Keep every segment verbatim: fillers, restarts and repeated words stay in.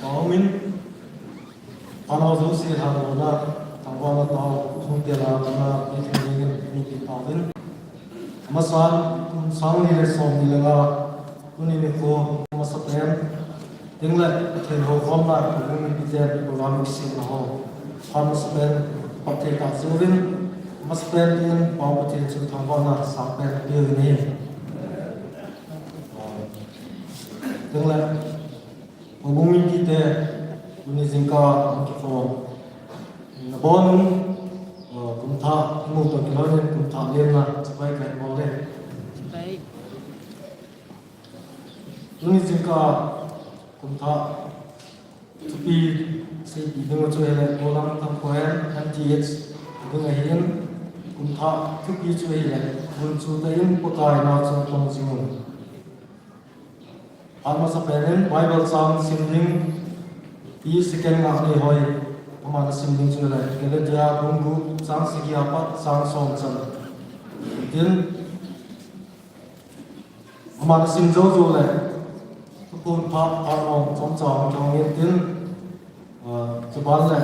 Amen. Ano jouse lhanlona, thangvahna tao, thum tia lhanlona, mi thum dingin, mi kitaovin. Amasan, kum sang ni le som ni le nga, tuni nikho, masapen, ding le, Pathen houkhomna, kum ni piten, program kisemna ho. Amasapen, Pathen kaseuvin, amasapen din, Pau Pathen chu thangvahna, sangpen, peh uvin ahi. Ding le, Houbung mipite, tuni jingkah a kikhom. Nabon un, uh, kumthah, imu toh kilhonin kumthah lemna, chibai kahin bol e. Chibai. Tuni jingkah a kumthah, thupi, seipi ding chu ahile, Golam Thangkhohen, M T H, ding ahin, kumthah, thupi chu ahile, gunchu tah in Pakai na chu tong jing un. Amasapen in Bible chang sim ding, Pi Second Ngahneihoi, aman asim ding chu le, Galatia bung gup, chang sagi apat, chang som chan. Tin, aman asim jou jou le, thuphon phat, phat mong, chomcha hung thong in tin, ah, chuban le,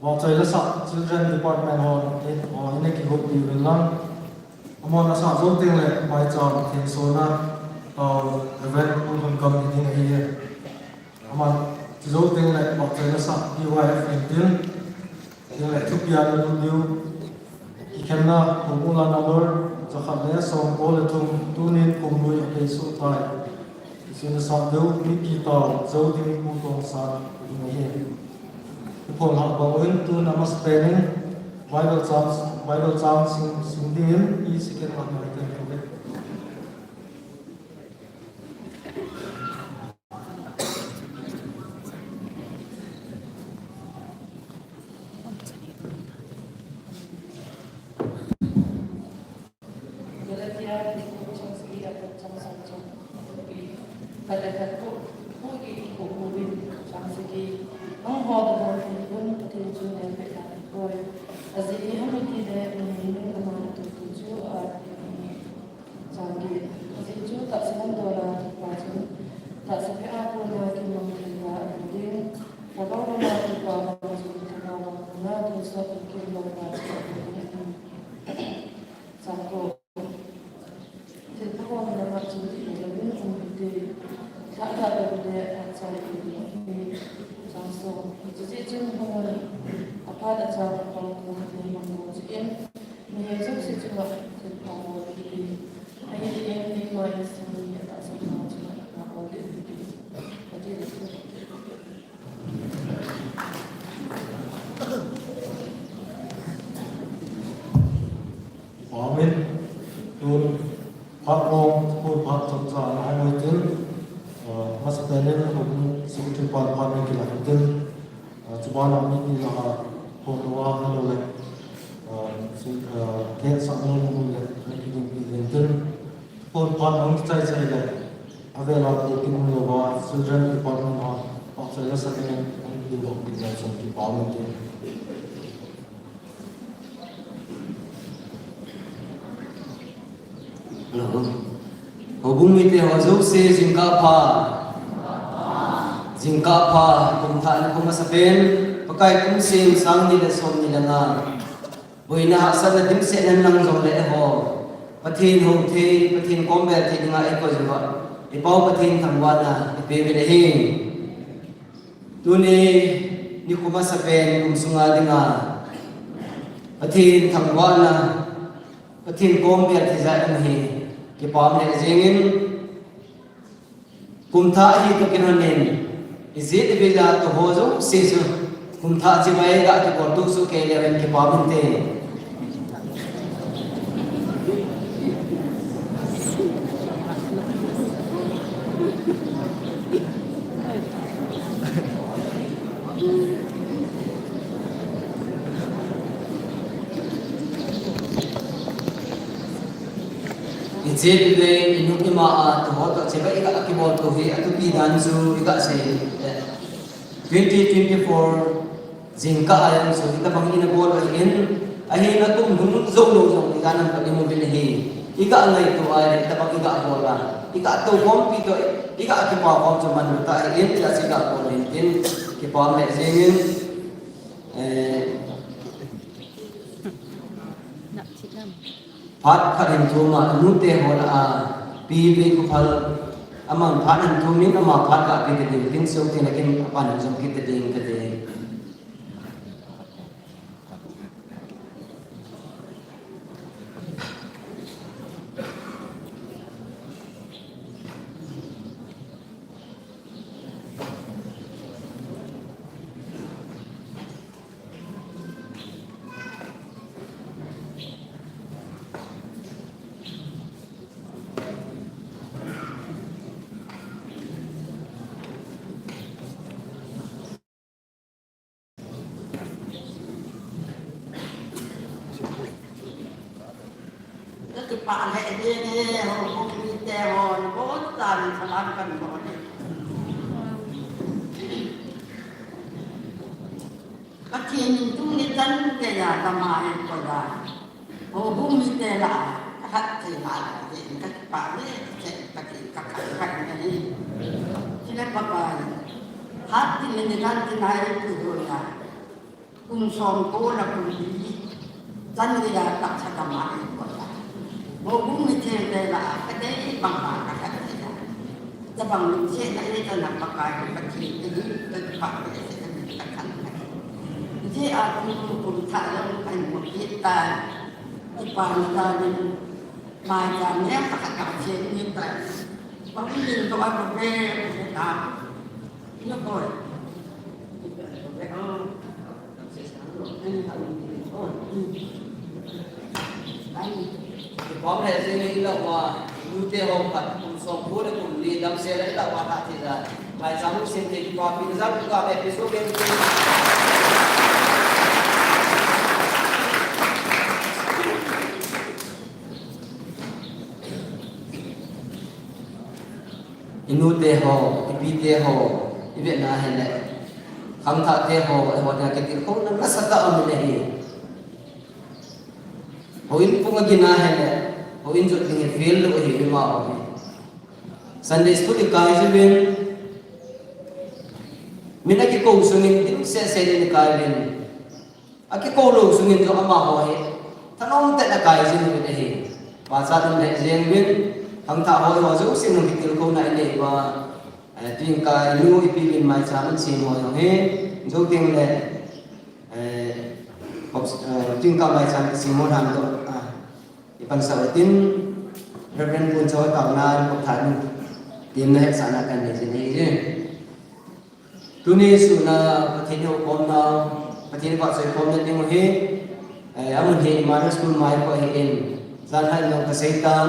Vahchoi lasah Children Department hon, eh, hon, ina kihopi uvin lang. Amahon asah jou teng le, maicham thensona, tao, Reverend Pu Lhunkam hi ding ahi e. Aman, chu jou teng le, vahchoi lasah P Y F in tin, teng le, thupi a na lut diu, kikhenna, formula number, jakhat le, som ko le thum, tunin, kum lui, a pei suh tai. Isun asah diu, mi kitao, jou ding Pu Tongsan, ding ahi. Iphon hah bang uvin, tun amasapen in, Bible chang, Bible chang sim, sim dingin, Pi Second Ngahneihoi ten kave. Galatia, chang sagi, chang som, chang khat le khat ko, ko ki ko ko bin, chang sagi. Nangho nabonchauvin Pathen chu nelbeh tauve. Ajeh ipi ham itile, nangho nabonchauvin Pathen chu a, chang get. Ajeh chu tahsa lam dola thupha chun, tahsa phe a kona kimang thei a um ding. Lhagao lama thupha vang chun, lhagao vang kona tonsot kimang vang chun a um ding. Chang ko. Thilpha hon nangma chun ilouvin um hite. Lhagao le achai ilouvin um hite. Chang som. Chuti chun hung un, aphat achang apang hung hite, mang bou chu in, mihem jouse chunga thilpha bol hite. Ahin, keima insung mi atahsan ho chunga thilpha bol hite. Ati le. Amen. Tun phat mong, tun phat chomcha ana hong uvin tin, ah, masapen in, ah, secretary pan phat in kilah in tin, ah, chuban a mipi lah a phone lou a, hello le, ah, si, ah, kehsah nom um le, na kidingpi in tin, Phone phat hung kichai chai le, avel a tou kin um louva, Children Department a, pahchoi lasah in, hung kiding doh kit le chun kipa um inte. Hello. Houbung mite ho jouse, jingkah pha. Jingkah pha, kum thah ni kum masapen, Pakai kum sem sang ni le som ni le nga. Boina hahsatna dimset nan lang jongle eiho, Pathen hou thei, Pathen kom bel thei dinga eikoi uva, i Pau Pathen thangvahna ipeh uvin ahi. Tuni nikho masapen kum sunga dinga Pathen thangvahna, Pathen kom bel thei jat um hi kipah um le jengin, Kum thah hi toh kilhonin, ijat ivela toh ho jouse chu, kum thah chibai ga kibol tup soh kei leu hen kipa um inte. Jeh le inu ima a tu ho to cheba iga kibol tu hi atupi dan chu iga sei. Twenty twenty-four jingkah a jong chu itabang ina bol ahin, ahin akum hung jou lou jong iga nam ka imu bin ahi. Iga ngaito a itabang iga bol a, iga tou khompi to, iga kipa khom chu man ta ahin, iga chi ga bol ahin tin, kipa me jingin, eh, Phat khat in thum a, nute ho lah a, Pi Veikhophal, aman phat in thum in, ama phat ka pe ta ding, tin sung tin akin apan jong kit ta ding ka ti. Ka kipah lheh jenge, houbung mite ho, nabonchauvin salam kahin bol e. Pathen in tuni chan geiya kama eikoi a, houbung mite lah a, kahat thei ngai a, ka kipah lheh, Pathen kakhan khan ahi. Chule Pakai, hat tin le nidan tin a eipui hon a, kum somko le kum li chan geiya tahsa kama eikoi a, houbung mite lah a, kadei banga kahat thei a, tabang lungsetna eichan a Pakai Pathen kahin, kakipah lheh, kakhan khan. Hijeh a tu kum thah jong kahin mu kit tai. Kipana dalin, maicham ne khat khat kasem ni tai. Pang min to a be ta. Ina koi. Kipah lheh jenge, ilah uva, nute ho khat, kum somko le kum li damsel a ilah uva khat thei a, maicham lungset thei, kipapina jal uva episode. Inute ho, ipite ho, ivetna hile, khangthahte ho, eiho dinga kitilkhouna nasatah aum in ahi. Houin pung agin ahile, houin jot ding hi fail lou ahi, ima ho hi. Sunday school ikai jiuvin, min akikou sungin dimset set in ikai uvin. Akikou lou sungin jong amaho hi thanom tah in akai jing uvin ahi. Pachat um lheh jeng uvin, khangthah ho, eiho jousen hung kitilkhouna inei uva, eh, tuin ka inu ipi uvin maicham in sem ho jong hi, jou teng le, eh, tuin ka maicham kisem ho lhan toh, ah, ipansah utin, Reverend Pu Choi Kauna in phatthei temna hetsahna kahin nei jin ahi. Tuni sunga Pathen houkhomna, Pathen vahchoi khomna ding u hi, eh, amun hi Emmanuel School mai kho ahin, janhi in jong kaseitan,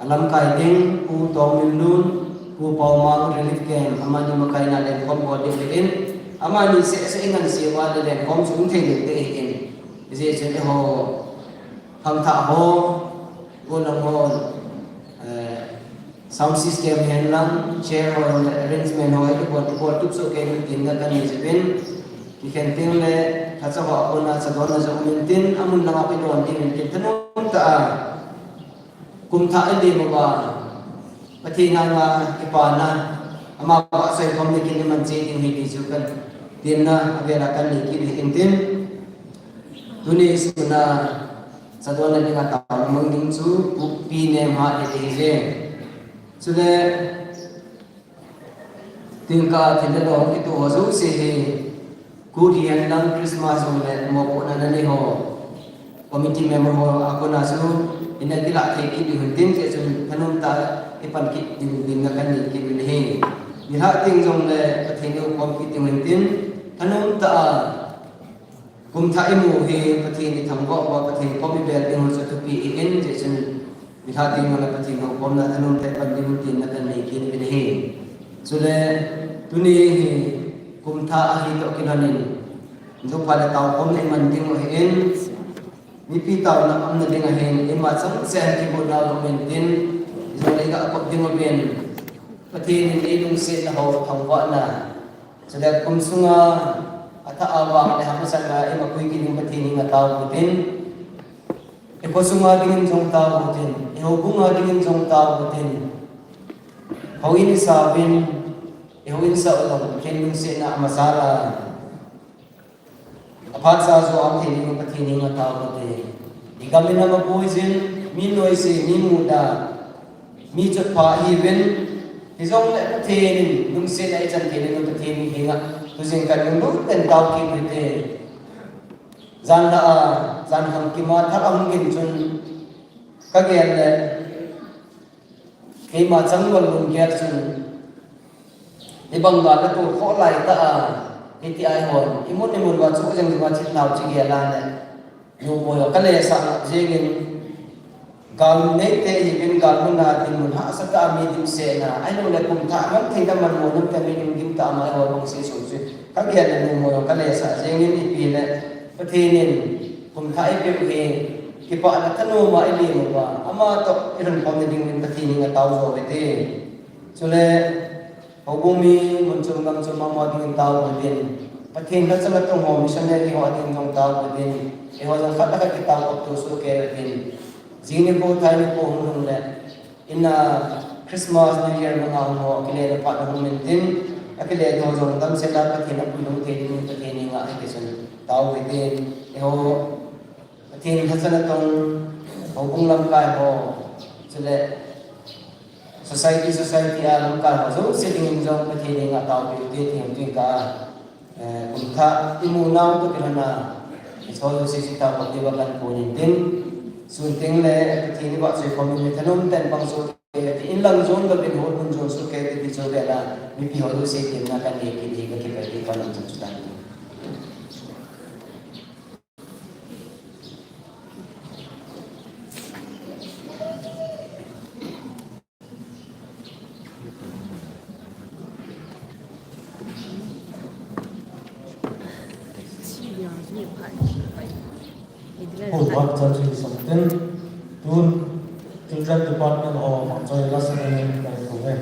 alamkai ding, Pu Tongminlun, Pu Paomang, Relief Camp, amani makaina lenkhom bol ding ahin, amani seh seh ingansea le lenkhom sung thei ding te ahin, hijeh chun eiho, khangthah ho, gollhang ho, eh, sound system hen lang, chair ho, arrangement ho, ibol, ibol tup soh kei uvin tin kahin nei jiuvin. Kikhen teng le, lhacha ho a kona, chadonna jong um intin, amun langa kidon ding intin, thanom tah a. Kum thah ilim uva, Pathen anga kipana, ama vahchoi khomna kin iman cheh ding ahi ti chu kahin, temna avel a kahin nei kit u ahi intin. Tuni sunga, chadonna dinga taona mang ding chu, Pu Pi Nemhat ahi. Chule, tuin ka thil le lo kitoh ho jouse hi, kut hihen lang Christmas jong le mopohna nanei ho, committee member ho a kona chu, ina kilah thei kit diu hin tin, hijeh chun thanom tah a ipan kit diu dinga kahin nei kit u ahi. Nilhah teng jong le Pathen in eikhom kit diu hin tin, thanom tah a Kum thah imu hi Pathen ithangvah uva, Pathen khom ibel ding ho chu thupi ahin, hijeh chun nilhah teng le Pathen houkhomna thanom tah a ipan ding u tin kahin nei kit u ahi. Chule tuni hi kum thah ahi toh kilhonin, thupha le taokhomna iman ding u ahin, Mipi taona umna ding ahin, ima chang se han kibu nau min tin, jong le ga kop ding uvin. Pathen in ei lungsetna ho thangvahna. Chule kum sunga, atha a vang le hapsa la ima pui kit ding Pathen henga tao utin. Ikho sunga dingin jong tao utin. Ihoubunga dingin jong tao utin. Houin isavin, ihouin sa ulong, Pathen lungsetna amasa la. Aphat sa jo am thei ding Pathen henga tao ute. Igam in ama puijin, mi noise, mi muda, mi chotpha ihiuvin, hijongle Pathen in lungsetna ichan thei ding Pathen henga, tujing kanung lungten tao kit ute. Jan la a, jan kham kima thal ahung gin chun, kagel le, keima chang lou lunggel chun, hibang gal katoh kho lai ta a, hiti a ihon, imun imun uva chu jeng uva chin nau chi gel a le, numei ho kalesah jeng in, gal neite ihiuvin gal muna dinmun hahsa ta a mi dimset na, ahilouleh kum thah man thei ta man mo nam ta mi dim dim ta ma ihon bang se sung chu, kagel le numei ho kalesah jeng in ipi le, Pathen in kum thah eipeh u hi, kipana thanom a ilim uva, ama toh ilhun khom na dingin Pathen henga tao jo ute. Chule, houbung mi mun chom gam chom ama dingin tao utin. Pathen lhacha natong ho missionary ho dingin jong tao utin. Eiho jong khat le khat kitao kop to sohkei utin. Jing nikho, thai nikho hung lhung le. Ina Christmas, New Year manga hung ho, akile le phat hung min tin. Akile ho jong damsel a Pathen apui lhung thei dingin Pathen henga akisun tao utin. Eiho Pathen lhacha natong, houbung lamkai ho, chule society, society a lamkai ho jouse dingin jong Pathen henga taopeh ute ti hung tin ka, eh, kum thah imu nau toh kilhon a, ichol jouse chu tao kop diuva kan kon in tin, sun teng le Pathen ivahchoi khom in thanom ten pang sohkei ti in lang jon lou in hol mun jon sohkei ti ti chu vela, mipi ho jouse temna kanei kit hi kakipah in ka lam chu tan. Houin vahchoi chu isam tin, tun Children Department ho vahchoi la sa in kai ko ve.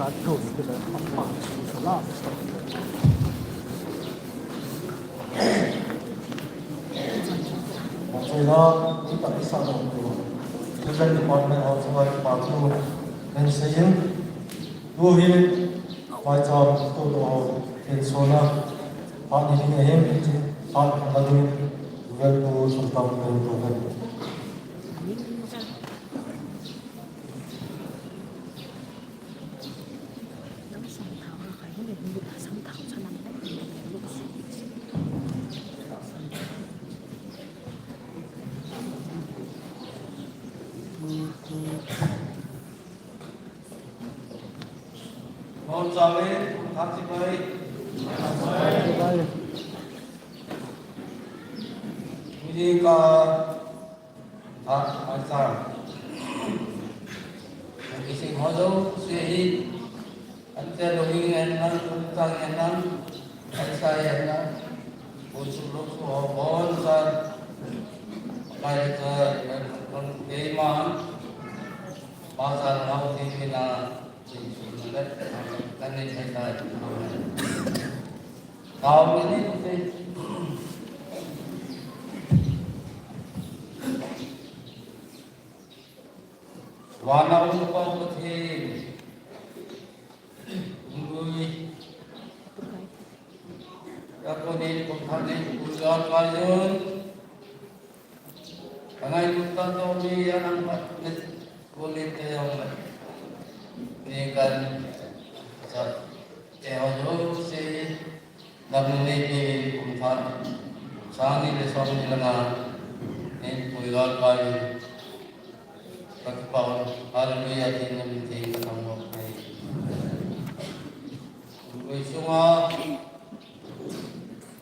China, kita isa na tu. Children Department of China Department. Then saying, tu hi, mai cham tu tu ho, in sona, ha ni ni ahem, ha na du, well tu, sultan tu tu. Bon, Charlie, thank you, bye. Music, uh, Ah, acha. Kisi ho jouse hi. Ante lo hi en nan, kum tang en nan. Aisa en nan. Usu lo su ho bon sa. Kai sa, kai ma. Ba sa lo ho si na. Sin su na le. Kan ni sai sai. Tao ni ni ni. Vana um Pathen. Ngui. Ka ko ni ko tha ni ko ja ka yun. Ka ngai ko ta to ni ya nang pat ni ko ni te yong ni. Ni kan sa te ho jo se. Dam ni ni kum tha, sang ni le som ni langa, ni pui gal pai, ka kipah, hallelujah, tin na min tin ka tang lok nei. Pui sunga,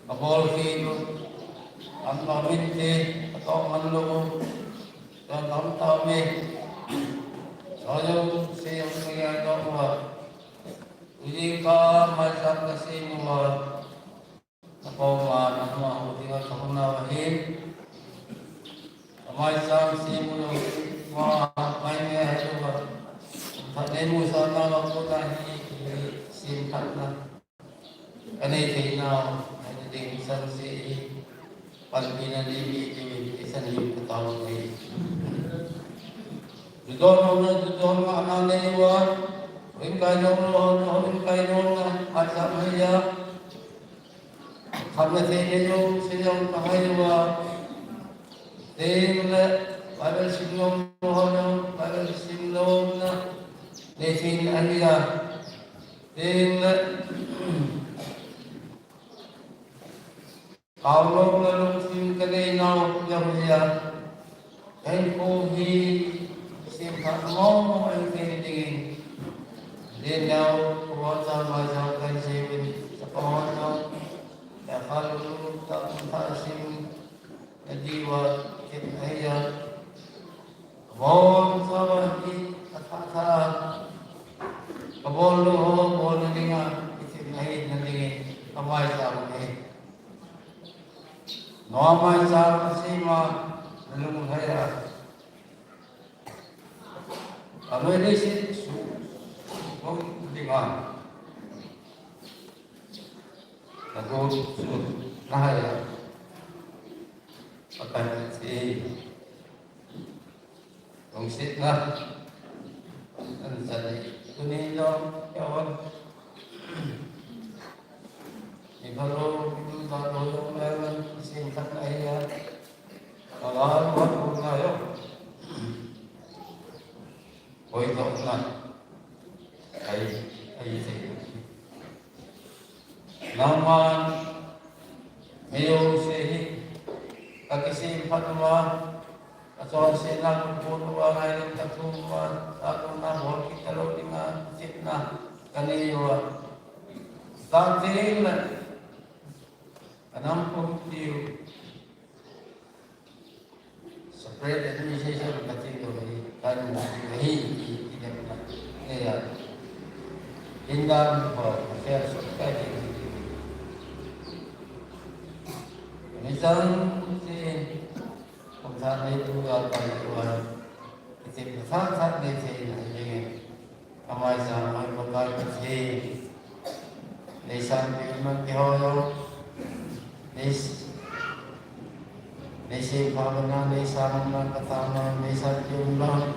ka bol ki lu, am na min ti, ka tong man lu, ka tam tam ni, so yo, si yo, si ya, ka wa. Ujing ka, mai sam ka si mu wa. Nakoma, nakoma, uti nga kahuna wahin. Amai sam si mulo, ma, mai me hai lo ba. Thane mu sa na wa ko na hi, sim thak na. Kane thei na, kane ding san si hi. Pan pi na ni mi ti mi, isan hi ka tau ni. Judon ho na, judon ma na ne wa. Rin kai no lo, ho rin kai no na, ai sa mai ya. Khamna thei nei jong, sei jong ka hai uva. Tengle, Bible sim nom ho jong, Bible sim nomna nei thei ahi a. Tengle, kau nomna lungsim ka nei nau jong ahi a. Kahinkho hi semkhat mong mong ahi thei dingin. Lenau, kho chang, mai chang, kahin seiyuvin, chapang ho chang, lhakhat lulu, tam tha sim, nadiuva, kit ahi a. Kabon chauva hi, atha tha, kabon lou ho, bonna dinga, kit ahi, nadingin, amai chang ahi. Noma maicham asima, nalunglhai a. Anoi leiset su, su, su, dinga. Nago su, nahai a. Pakai si. Lungsetna. An sa ni. Tuni jong, yawan. Ni phalo, ni phalo jong le, semkhat ahi a. Kagal vat umna jong. Hoitona. Ai, ai, ai. Nangman, mi jouse hi, kakisemphat uva, kachonsetna kaphon uva, ngailutna kathum uva, tahtona bol kit talou dinga, chitna kanei uva. Tah tengle, kanam pum tiu. Separate administration kati lou hi, kan lou hi, hi, hi, hi, hi, ya. Indan ho, affairs of Kati. Ni chang si, kum tha nei tu ga pa ni wa. Kiti tha tha nei thei na ni. Amai sa mai ko Pathen, nei sanpeh u nang kihoi o. Nei s-, nei sempha u nang, nei sang u nang, katang u nang, nei sanpeh u nang.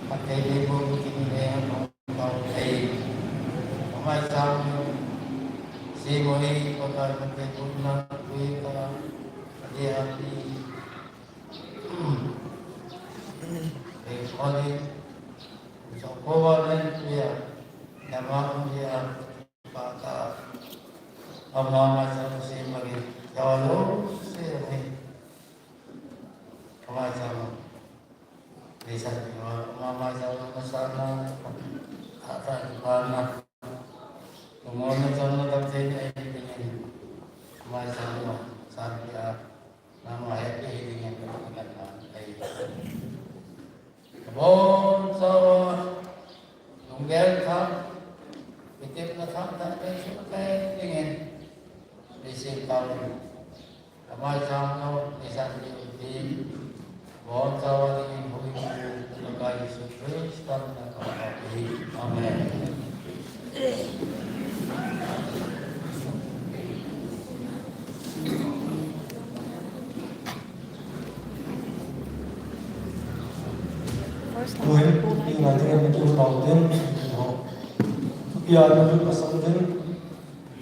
Pathen, nei bou u kini nei an ong tau thei. Amai sang u, semo hi, Pakai Pathen bou u nang, tui ka, ka dia ti. Ei, kholi, so ko wa len tuya, nama ong dia, Pata, ama ma sa si magi, jalo si ni, ama sa ma, ni sa ni ma, ama ma sa ma sa na, ata ni pa na, mo na sa na tak si ni, ama sa ma, sa ni a, nama happy ni, ni, ni, ni, ni, Kabonchauvin, lunggel thah, kitepna thah, thah, thah, thah, thah, dingin, nisim tauvin. Kamai chang no, nisan ni uti, kabonchauvin dingin, hui, Pakai Jesu Christa mina kahi. Amen. Tuin, i ngai dingin kimu tau tin, thupi a na lut asang tin,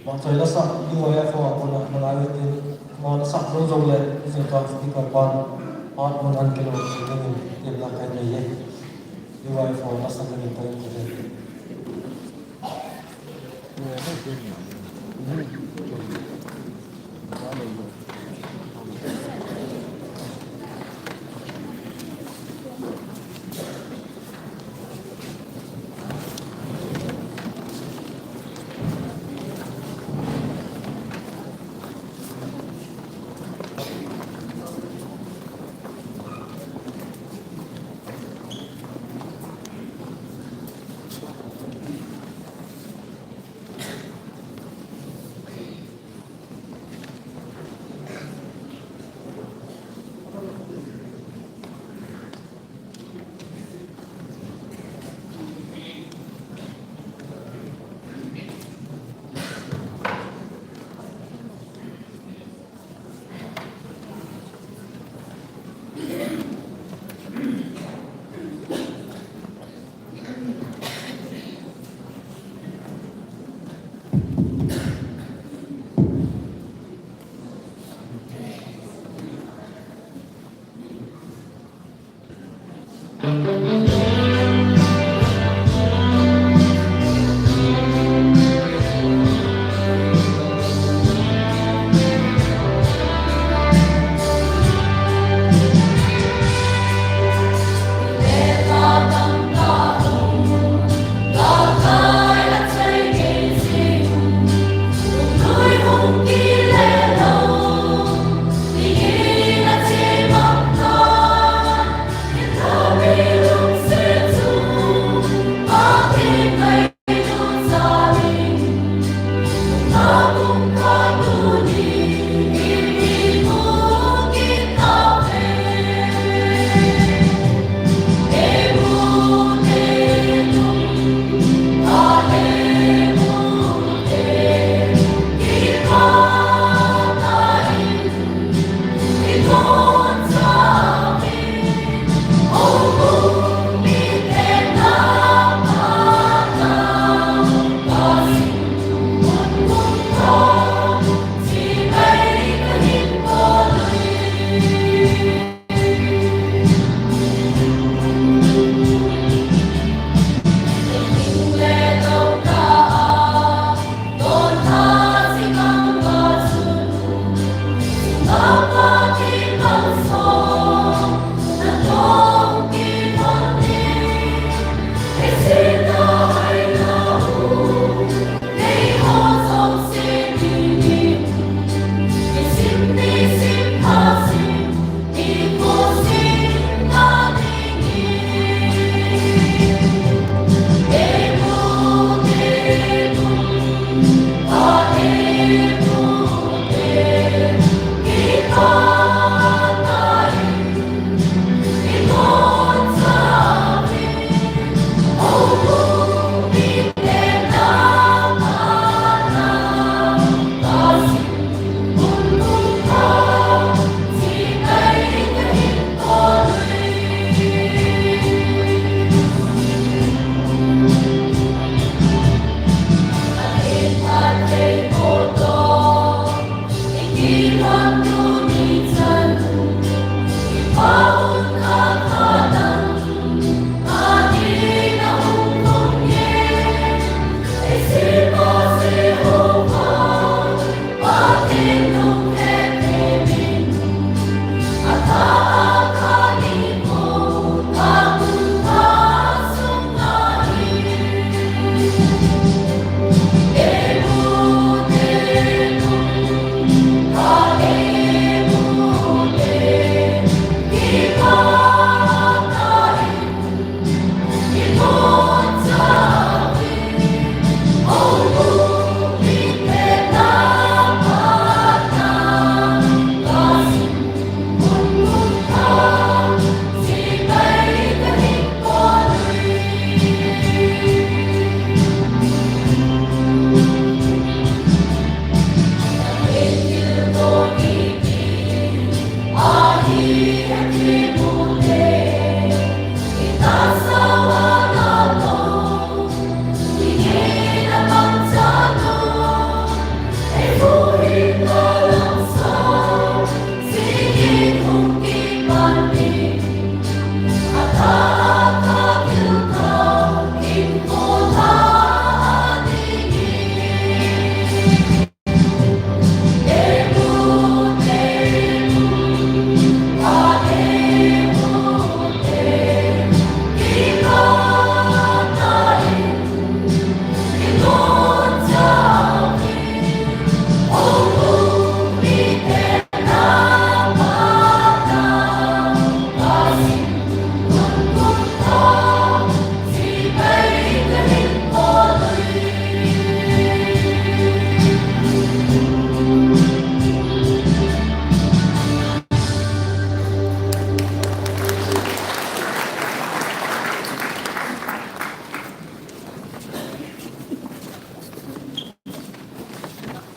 vangchoi la sah, D Y F O a kona na ngai tin, mo la sah zo zo le, i zai ka speaker pan, at mo nan kilo, tin, tin la kai nei ye. D Y F O la sah dingin kai ko ye.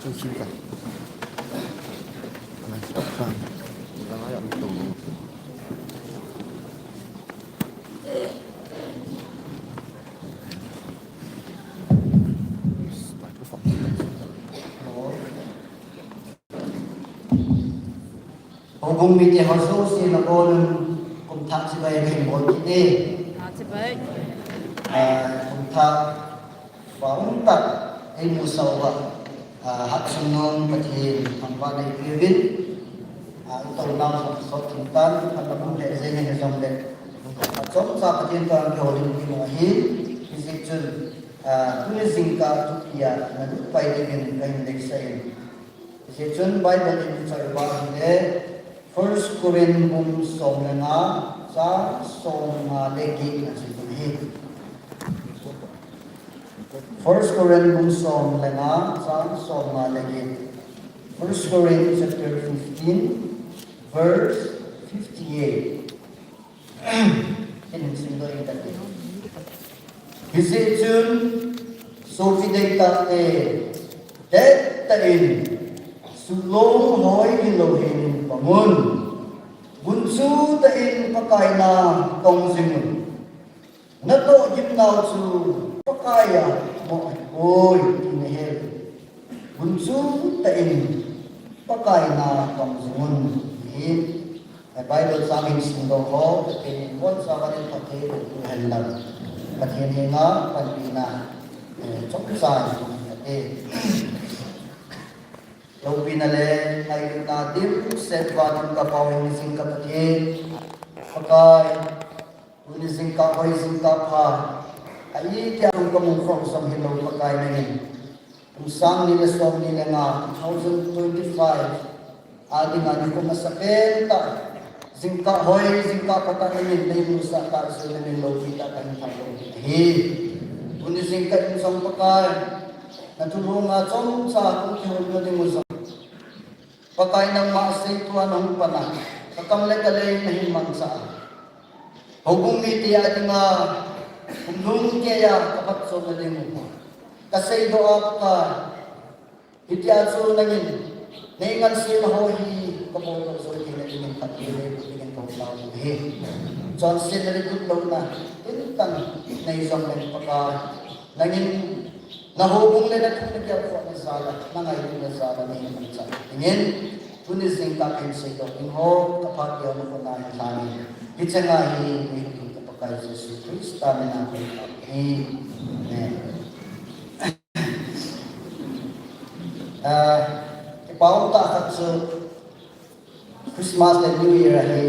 Houbung mite ho jouse nabonun kumthah chibai kahin bol kit e. Thah chibai. Ah, kumthah Vaumtah, eimusah uva, ah, hatchungnung Pathen thangvahna eipeuvin, ah, itounau jong sot thim tan, phatna bum lheh jengin hijongle, achomcha Pathen toh kihoulim ding ahi, hijeh chun, ah, tuni jingkah thupi a nalut pai dingin kahin deisah in. Hijeh chun Bible in ichoi uva ahile, First Corinth bung som le nga, chang som nga le get na chu ahi. First Corinth bung som le nga, chang som nga le get. First Corinth chapter fifteen, verse fifty-eight. Kin simdoh inge kati. Hijeh chun, sopi deitahte, dettah in, suhlong hoi hilou hin pang un, gunchu tah in Pakai na tong jing un. Natoh gimnau chu Pakai a moh ahipoi, ti nahe. Gunchu tah in Pakai na tong jing un, ti. Bible chang hin simdoh ho, Pathen in abonchauva phatthei boh uhen lang. Pathen henga panpina, eh, chomcha in kate. Loupina le ngailutna dimset uva ding kapao hing jing ka Pathen. Pakai, tuni jingkah hoi jingkah pha. Ahi tia lung kamu khom som hilou Pakai nangin. Kum sang ni le som ni le nga, two thousand twenty-five. A dinga nikum asapen tah. Jingkah hoi, jingkah pha tah nangin neimusah tah jeh in nangin loupi tah kahin thangvah ahi. Tuni jingkah in jong Pakai, nathulhunga chomcha hung kihoulim ding u jong. Pakai nangma seithua nahung pan a, kakam le kalei nahin mangcha a. Houbung mite a dinga, kum lhung keiya kaphatchomna ding u. Kaseidoh a Pakai, hitia chu nangin, nei ngansena ho hi kabol lou jou theina dingin Pathen in, Pathen in kahung lau ahi. Chonsetna le gotlouna, tin tang nei jong leng Pakai, nangin na houbung le na thu na gelkhohna jal a, na ngailutna jal a, neihin mangcha dingin, tuni jingkah kahin seidoh ding ho, kaphat keiho nakhut a hin lhanin. Hiche nga hi, neihuhhing ka Pakai Jesu Christa mina kahin thum ahi. Amen. Ah, kipa umtah khat chu Christmas le New Year ahi.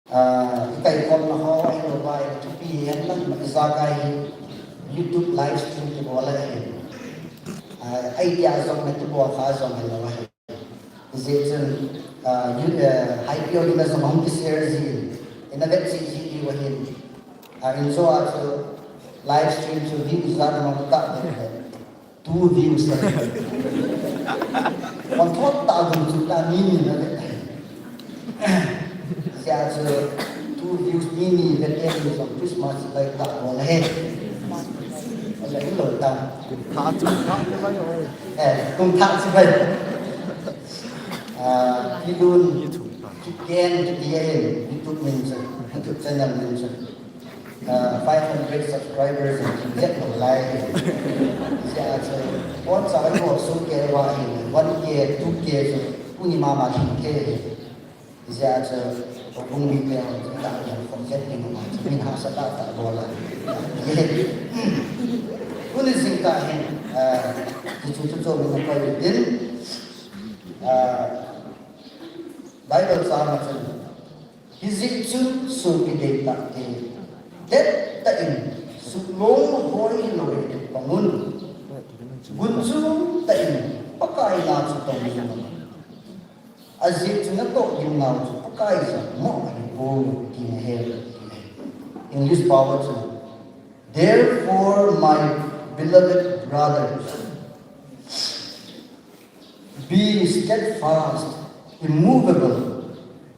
Ah, ikaikhomna ho, ahilouva, thupi henlang, ijakai hi YouTube live stream kibol ahi. Ah, idea jong na kibol kha jong hilou ahi. Hijeh chun, ah, you, ah, haipi ho dinga jong hung kishare jin. Ina vet cheh ji diu ahin. Ah, injo a chu live stream chu view ijat ham kati le. Two views. Von thot tah gun chu ta mi ni na vet. Sia chu two views mi ni vet te ni jong Christmas lai ta bol ahi. Ala ilou ta. Kum thah chu thah le bai oi. Eh, kum thah chu bai. Ah, kilun, kiken, kiti ahin, YouTube min chu, YouTube channel min chu. Ah, five hundred subscribers in jet lou lai. Sia chu, pon sa ko su ke wa hi, one K, two K chu, uni mama hin ke. Sia chu, ko kung mi ke, ta ya ko jet ni ma, min ha sa ta ta lo la. Uni jingkah hin, ah, chu chu chu min ko din. Ah, Bible chang a chun, hijeh chun sopi deitahte, dettah in, suhlong hoi hilou in pang un. Gunchu tah in, Pakai na chu tong jing un. Ajeh chu natoh gimnau chu Pakai jong moh ahipoi, ti nahe. English pao a chun, "Therefore, my beloved brothers, be steadfast, immovable,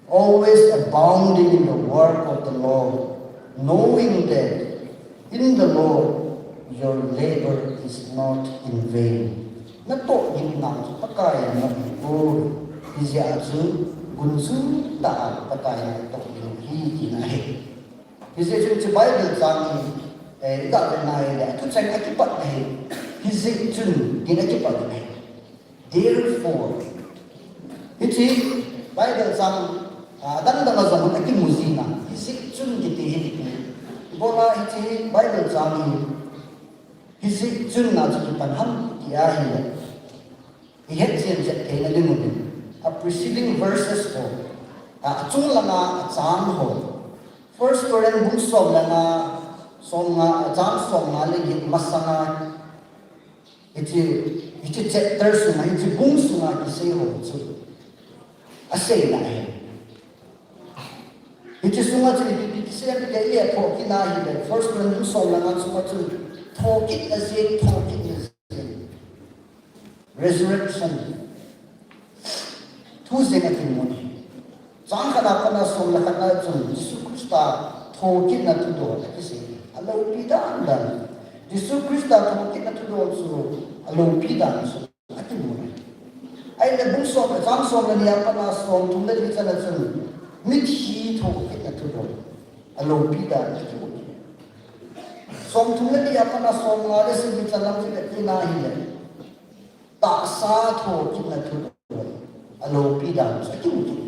always abounding in the work of the Lord, knowing that in the Lord your labor is not in vain." natoh gimnau chu Pakai in amu poi. Hijeh a chu gunchu tah a Pakai in natoh gim u ahi tina ahi. Hijeh chun hiche Bible chang hi, eh, iga vet na ahile, athucheng akipat ahi. Hijeh chun, tin akipat ahi. Therefore. Hiche Bible chang, ah, adang dang a jong akimu jing a. Hijeh chun kiti hi. Ibola hiche Bible chang hi. Hijeh chun a chu kipan ham ti ahile. Ihet chen chen theina ding uvin. A preceding verses ho. A, achung langa achang ho. First Corinth bung som le nga, som nga, achang som nga le get masanga. Hiche, hiche chapter sunga, hiche bung sunga kisei ho chu. Aseina ahi. Hiche sunga chu ipi, ipi kisei em tile, thokitna ahile, First Corinth bung som le nga sunga chu, thokitna jeng, thokitna jeng. Resurrection. Thu jeng akimun ahi. Chang khat a pat a som le khat na chun Jesu Christa thokitna thudol akisei. Aloupi dan dan. Jesu Christa thokitna thudol chu aloupi dan chu akimun ahi. Ahile bung som, chang som le ni a pat a som thum le li chan a chun mithi thokitna thudol aloupi dan akimun ahi. Som thum le li a pat a som nga le sagi chan lang chu ipi tina ahile. Tahsa thokitna thudol aloupi dan chu akimu kit.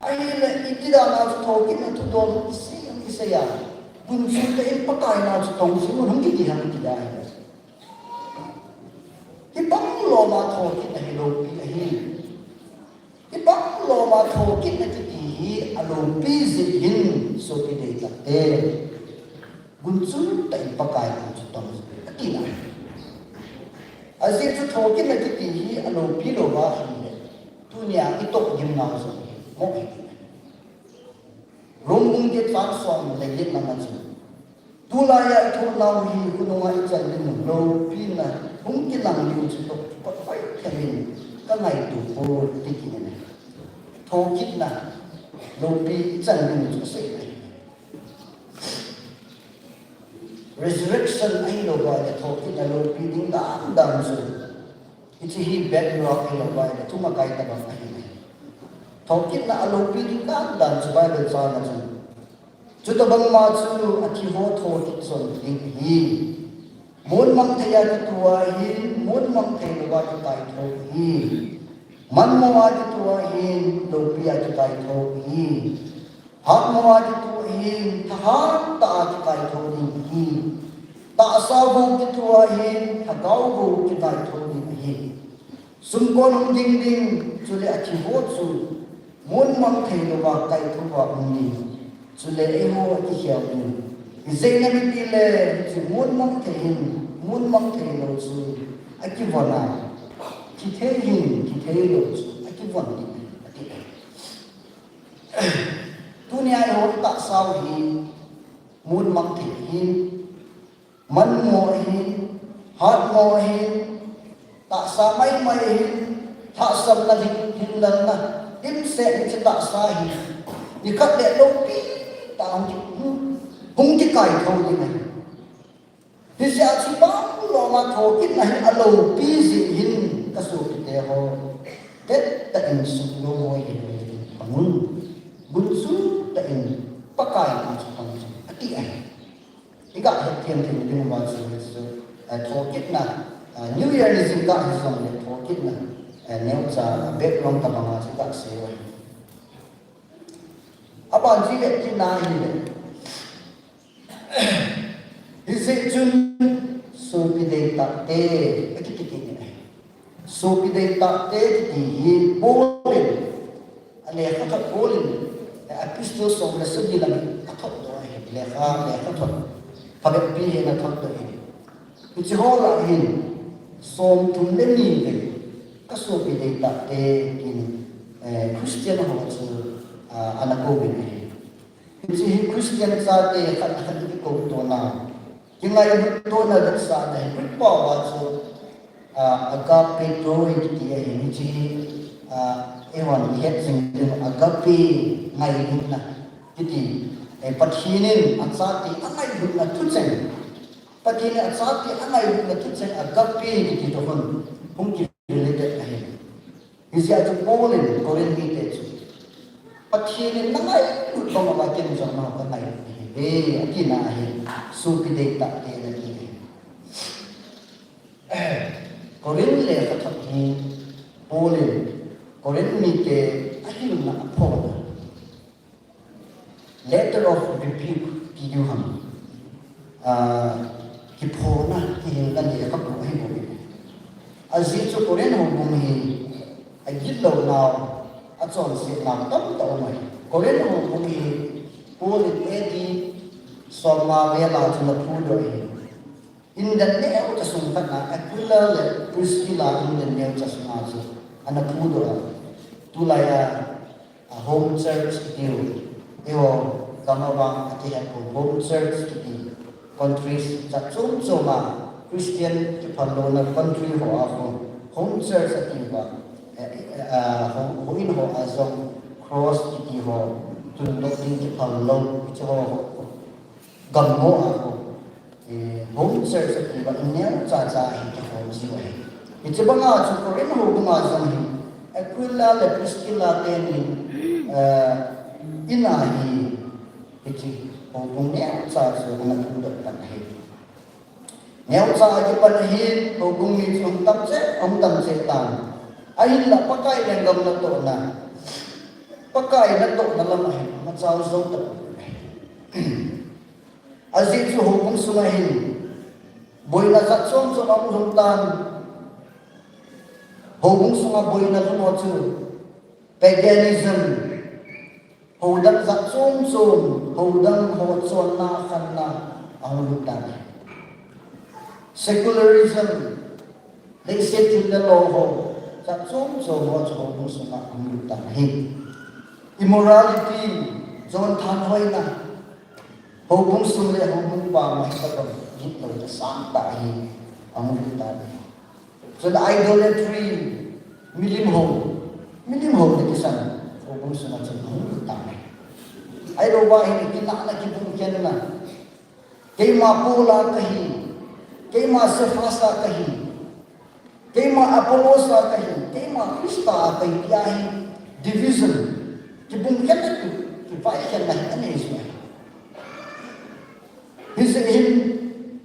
Ahile iti dan a chu thokitna thudol isei, isei a. Gunchu tah in Pakai na chu tong jing un hung kiti ham ti ahile. Hibang lom a thokitna hi loupi ahi. Hibang lom a thokitna kiti hi aloupi jeh hin sopi deitah te. Gunchu tah in Pakai na chu tong jing un atina. Ajeh chu thokitna kiti hi aloupi lou va ahile. Tunia itoh gimnau jong hi mo ahi. Rom bung get chang som le get na ma chu. Tulai a ithonau hi khonunga ichan ding loupina hung kilang ding chu toh, toh hoi themin kangaito poi ti kiti ahi. Thokitna loupi ichan ding chu asei ahi. Resurrection ahilou va le thokitna loupi ding dan dan chu. Hiche hi background ahilou va le thumakai tabang ahi. Thokitna aloupi ding dan dan chu Bible chang a chu. Chutabang ma chu athi ho thokit jong ding ahi. Monmang thei a kitou ahin, monmang thei lou a kikaithou ahi. Manmo a kitou ahin, loupi a kikaithou ahi. Hatmo a kitou ahin, thahat tah a kikaithou ding ahi. Tahsa vou kitou ahin, lhagao vou kikaithou ding ahi. Sumkon hung ding ding, chule athi ho chu monmang thei lou a kaithou a um ding. Chule eiho akikhel ding. Ijeh inem itile, hiche monmang thei hin, monmang thei lou chu akivon a. Thi thei hin, thi thei lou chu akivon ding, ati. Tunia eiho itahsa u hi, monmang thei ahin, manmo ahin, hatmo ahin, tahsa maimai ahin, lhahsamna lhing, lhingdalna, dimset hiche tahsa hi, nikhat le loupi tah a hung ki, hung, hung kikaithou ding ahi. Hijeh a chu bang lom a thokitna hi aloupi jeh hin kasopite ho. Tettah in suknom hoi hih un. Gunchu tah in Pakai na chu pang chu ati ahi. Iga hethem thei ding uva chu, chu, eh, thokitna, eh, New Year ni jingkah hijongle thokitna, eh, neocha background tabang a chu iga sei u ahi. Aban chu ivet kit na ahile. Hijeh chun sopi deitah te, akiti kit in ahi. Sopi deitah te kiti hi Paul in, alekhathot Paul in, eh, epistle som le sagi lang athot doh ahi, lekha, lekhathot. Phabep pi hin athot doh ahi. Hiche ho lah a hin, som thum le ni vei, kasopi deitah te tin, eh, Christian ho chu, ah, ana kouvin ahi. Hiche hi Christian chate khat khat in kikoutona, kingailutona vetsahna hi Greek pao a chu, ah, agape toi kiti ahi. Hiche hi, ah, eihon ihet jing ding agape ngailutna kiti, eh, Pathen in achate angailutna thucheng. Pathen in achate angailutna thucheng agape kiti toh khun. hung ki related ahi. Hijeh a chu Paul in Corinth mite chu, Pathen in nangailut bang uva ken jong nangho kangailut ahi, atina ahi. Sopi deitah te nati ahi. Corinth lekhathot hi Paul in Corinth mite ahilna aphona, letter of rebuke ti diu ham, ah, kiphona, kihilna lekhabu ahi bou. Ajeh chu Corinth houbung hi agitlounau, achonsetnau tamtah um ahi. Corinth houbung hi Paul in A D somnga vel a chu ana phudoh ahi. Indan neocha sung khat a, Aquila le Priscilla indan neocha sunga chu ana phudoh a, tulai a, a home church kitiu, eiho gam a vang akihet u home church kiti, countries jat chom chom a Christian kiphal louna country ho a khu home church atiuva, eh, eh, a, ho, houin ho a jong cross kiti ho tundoh ding kiphal lou, hiche ho, ho, gam ho a khu, eh, home church atiuva in neocha cha hi kikhom jiu ahi. Hiche banga chu Corinth houbung a jong hi Aquila le Priscilla teni, eh, in a hi, hiche houbung neocha chu ana phudoh pan ahi. Neocha akipan ahin, houbung mi chu hung tam cheh, hung tam cheh tan. Ahinla Pakai lenggam natohna, Pakai natohna lam ahin, amachal jou tapoi. Ajeh chu houbung sunga hin boina jat chom chom ahung lhung tan. Houbung sunga boina lhung ho chu paganism, houdang jat chom chom, houdang ho chonna khanna ahung lut tan. Secularism, leiset thil le lo ho jat chom chom ho chu houbung sunga ahung lut tan ahi. Immorality, jon thanhoina, houbung sung le houbung pam a hitabang gitlouna sangtah hi ahung lut tan ahi. Chule idolatry, milim hou, milim houna kisan, houbung sunga chun ahung lut tan ahi. Ahilouva hin kinahna, kibungkhenna, keima Paul a kahi, keima Cephas a kahi, keima Apollos a kahi, keima Christa a kahi, tia hi division, kibungkhenna, ki, kivaikhenna hi anei jing ahi. Hijeh hin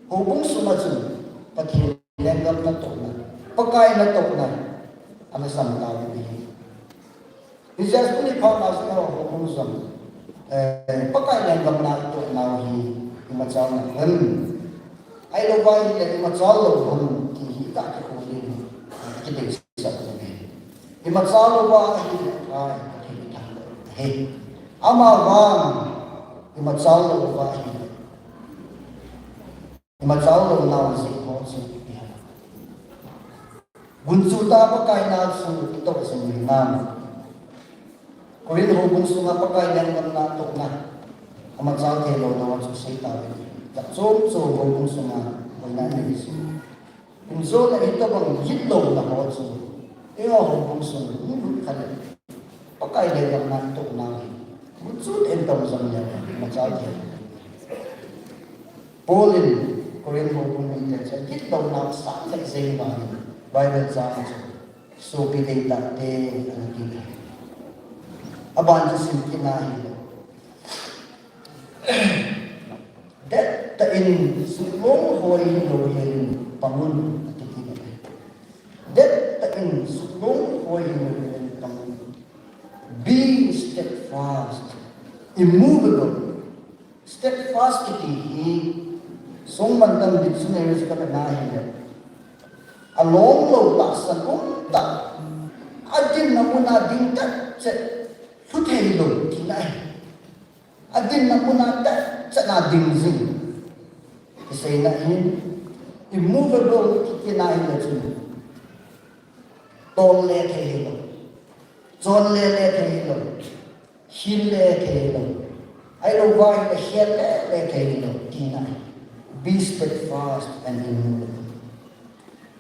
houbung sunga chun Pathen lenggam natohna, Pakai natohna ana sam tauvin ahi. Hijeh a tuni phat a jong houbung jong, eh, Pakai lenggam natohnau hi imachalna ham, ahilouva ahile imachal lou ham ti hi iga kikhol ding, eh, kideisah ding ahi. Imachal louva ahile, ai, Pathen ithangdoh ahi. Amavang imachal louva ahile, imachal lounau jeh ho chu iha, gunchu tah a Pakai na chu itoh jing hinam? Corinth houbung sunga Pakai lenggam natohna, amachal thei lounau chu seitauvin. Jat chom chom houbung sunga boina anei jing. Injona hitabang gitlouna ho chu eiho houbung sung hung lut kha le, Pakai lenggam natohnau hi gunchu tah in tong jong le, imachal thei. Paul in Corinth houbung mite chu gitlouna sang lheh jeng vangin Bible chang chu sopi deitah te anati. Aban chu sim kit na hile, dettah in suhlong hoi hilou helin pangun, ati kit e. Dettah in suhlong hoi hilou helin pangun. Be steadfast, immovable. Steadfast kiti hi songmantam dictionary chu kavet na hile, along lou, tahsan um tah, adinna muna ding tah cheh, lhu thei lou tina ahi. Adinna muna tah cheh a ding jing. Kiseina hin immovable kiti na hile chun tol le thei hilou, chon le le thei hilou, hin le thei hilou, ahilouva ahile khel le le thei hilou tina ahi. Be steadfast and immovable.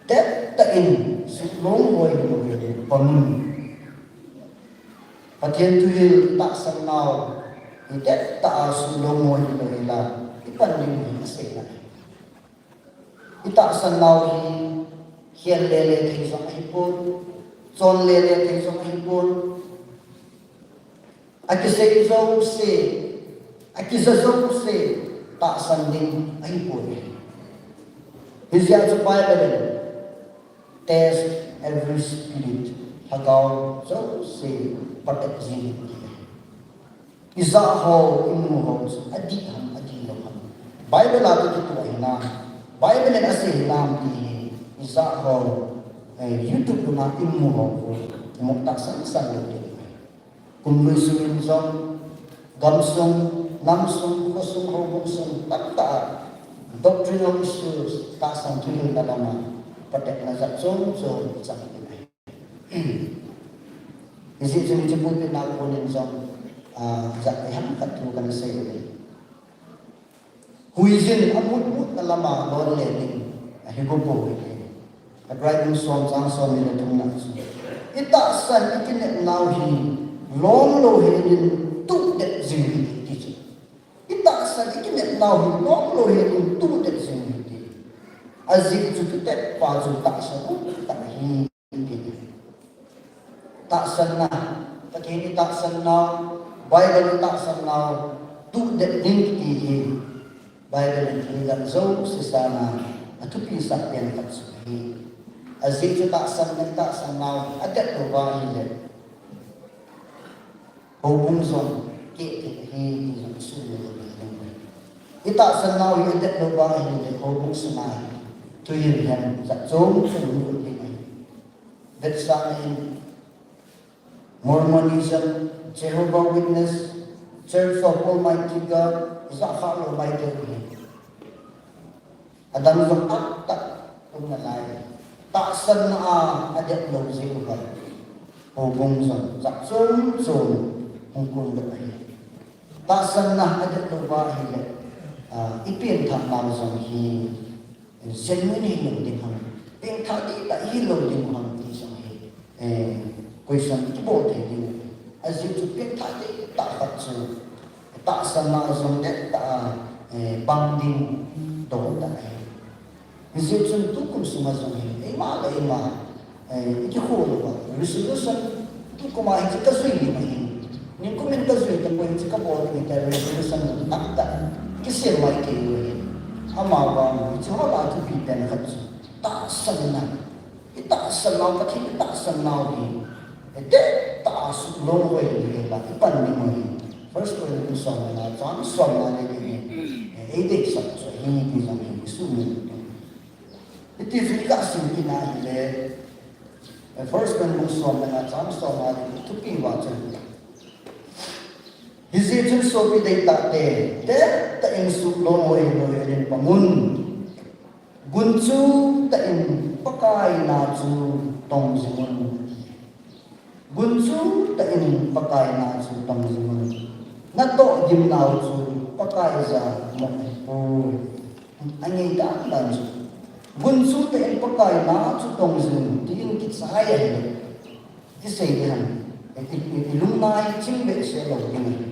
Dettah in suhlong hoi hilou helin pangun. Pathen thuhil tahsan nau hi dettah a suhlong hoi hilou hela ipan ding hi aseina ahi. Itahsan nau hi Khel lele thei jong ahipon, chon lele thei jong ahipon. Akisei jouse, akija jouse, tahsan ding ahipon. Hijeh chun Bible in, "Test every spirit," lhagao jouse patep jing in ati. Ijat ho, imu ho chu adih ham, adih lou ham. Bible a toh kitoh hinam, Bible in asei hinam ti hi, ijat ho, eh, YouTube a imu ho, imu tahsan san lou ding. Kum lui sung in jong, gamsung, namsung, khosung, houbung sung, tamtah a doctrinal issues, tahsan thuhilna lam a patepna jat chom chom chang in ahi. Hijeh chun hiche pulpit na kon in jong, ah, jat iham khat thu kana sei uve. Huijin amut mutna lam a lon le ding ahi gopoi. Hebrai bung som chang somni le thumna chu, itahsan ikinepnau hi lom lou hel in tudet jing u hite ti chu. Itahsan ikinepnau hi lom lou hel in tudet jing u hite. Ajeh chu tudet pa chu tahsan umtah ahi. Tahsanna, Pathen itahsannau, Bible itahsannau, tudet ding kiti hi Bible in thil dang jouse sanga athupi sah pen khat chu ahi. Ajeh chu tahsanna, itahsannau adet lou va ahile, houbung jong keh thei ahi ti jong sumil lou ding ahi. Itahsannau hi adet lou va ahile, houbung sunga hi thuhil hem jat chom chom hung um ding ahi. Vetsahna in, Mormonism, Jehovah Witness, Church of Almighty God, ijat kha lou mai te hi. Adang jong tamtah um nalai. Tahsanna a adet lou jeh uva, houbung jong jat chom chom hung kun lou ahi. Tahsanna adet lou va ahile, ah, ipenthah nau jong hi genuine hilou ding ham, pengthah dihtah hilou ding ham ti jong hi, eh, question kibol thei ding. Ajeh chu pengthah dihtah khat chu tahsanna jong dettah a, eh, bang ding dong tah ahi. Hijeh chun tukum sunga jong hi, eima le eima, eh, ikikhol uva, resolution, tukum a hiche kajui ding ahi. Nikum in kajui tapoi, hiche kabol ding ahi tia resolution tamtah kisem mai kei u ahi. Amavang hiche ho lah a thupi pen khat chu tahsanna. Itahsannau, Pathen itahsannau hi, eh, dettah a suhlong u ahi, ipan ding u ahi. First Corinthians som le nga chang somna le li hi, eh, eideisah chu ahi ti jong hi isumil u. Hiti chun ikah sim kit na ahile, eh, First Corinthians som le nga chang somna le li thupi uva chu, hijeh chun sopi deitah te, dettah in suhlong u ahi, lou hel in pang un. Gunchu tah in Pakai na chu tong jing un. Gunchu tah in Pakai na chu tong jing un. Natoh gimnau chu Pakai ja moh ahipoi. Angei dan dan chu. Gunchu tah in Pakai na chu tong jing un, tin kichai ahi. Isei ding ham, i, i, i, ilungna hi ching behseh lou ding ahi.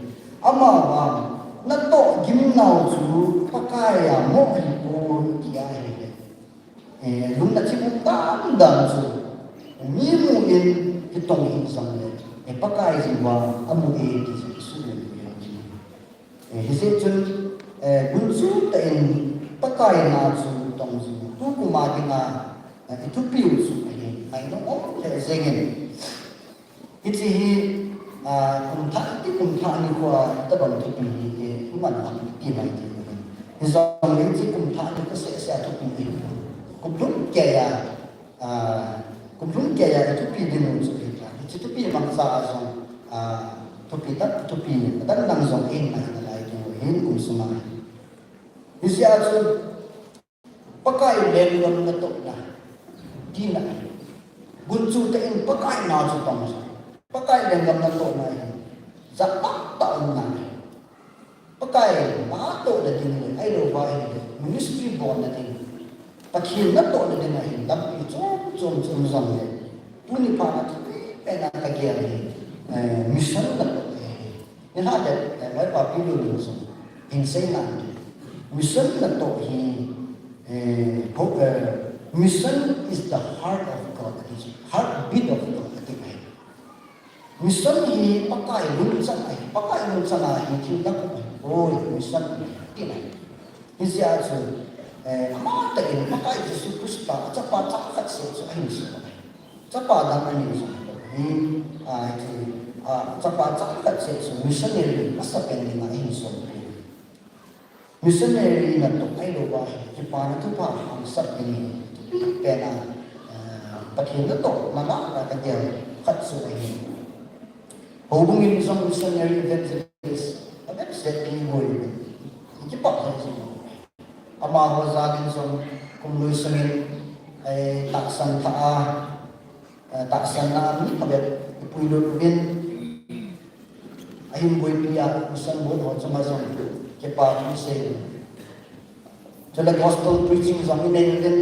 Amavang, natoh gimnau chu Pakai a moh ahipoi ti ahile. Eh, lungna ching um dan dan chu, mi mu in kitong hih jongle, eh, Pakai jing uva amu e ti chu isumil u ahi. Eh, hijeh chun, eh, gunchu tah in Pakai na chu tong jing. Tukum a dinga, eh, ithupiu chu ahi, ngainom um lheh jengin. Hiche hi, ah, kum thah, iti kum thah ni kho a, itobang thupi hi, eh, iman ham iti mai ti u ahi. Hijongle hiche kum thah ni kho seh seh a thupi hi. Kum lhum keiya, ah, kum lhum keiya ithupi ding u chu ahi. Hiche thupi mangcha a jong, ah, thupi tah, thupi adang dang jong in ngai nalai ding u ahin kum sunga. Hijeh a chu Pakai lenggam natohna, tina. Gunchu tah in Pakai na chu tong jing. Pakai lenggam natohna hi jat tamtah umna ahi. Pakai natohna ding le, ahilou va ahile ministry bolna ding, Pathen natohna ding ahi lampi chom chom chu um jongle, tuni phat a thupi pen a kagel hi, eh, mission natoh ahi. Nilhah le, eh, Loipa Pi Lun in jong hin sei nante. Mission natoh hi, eh, ho, eh, Mission is the heart of God, ati chu. Heartbeat of God, ati chu. Mission hi Pakai lungchang ahi, Pakai lungchang ahi, thil na kum ahi. Oi, mission ahi, ati ahi. Hijeh a chu, eh, amatah in Pakai Jesu Christa, achapa changkhat seh chu ahin som ahi. Chapa dang ahin som ahi. Ah, chu, ah, chapa changkhat seh chu missionary masapen dinga ahin som ahi. Missionary natoh ahilouva hi, kipana thupha hahsat ding hi, thupi pen a, eh, Pathen natoh, natoh a kagel khat chu ahi. Houbung in jong missionary evangelist, abep seh pi boi, kipah lheh jing. Amaho jal in jong, kum lui sung in, eh, tahsan thah a, eh, tahsan na mi phabep, ipuilut uvin, ahin boipi a, mission board ho chunga jong, kipa thu isei. Chule gospel preaching jong inei uvin,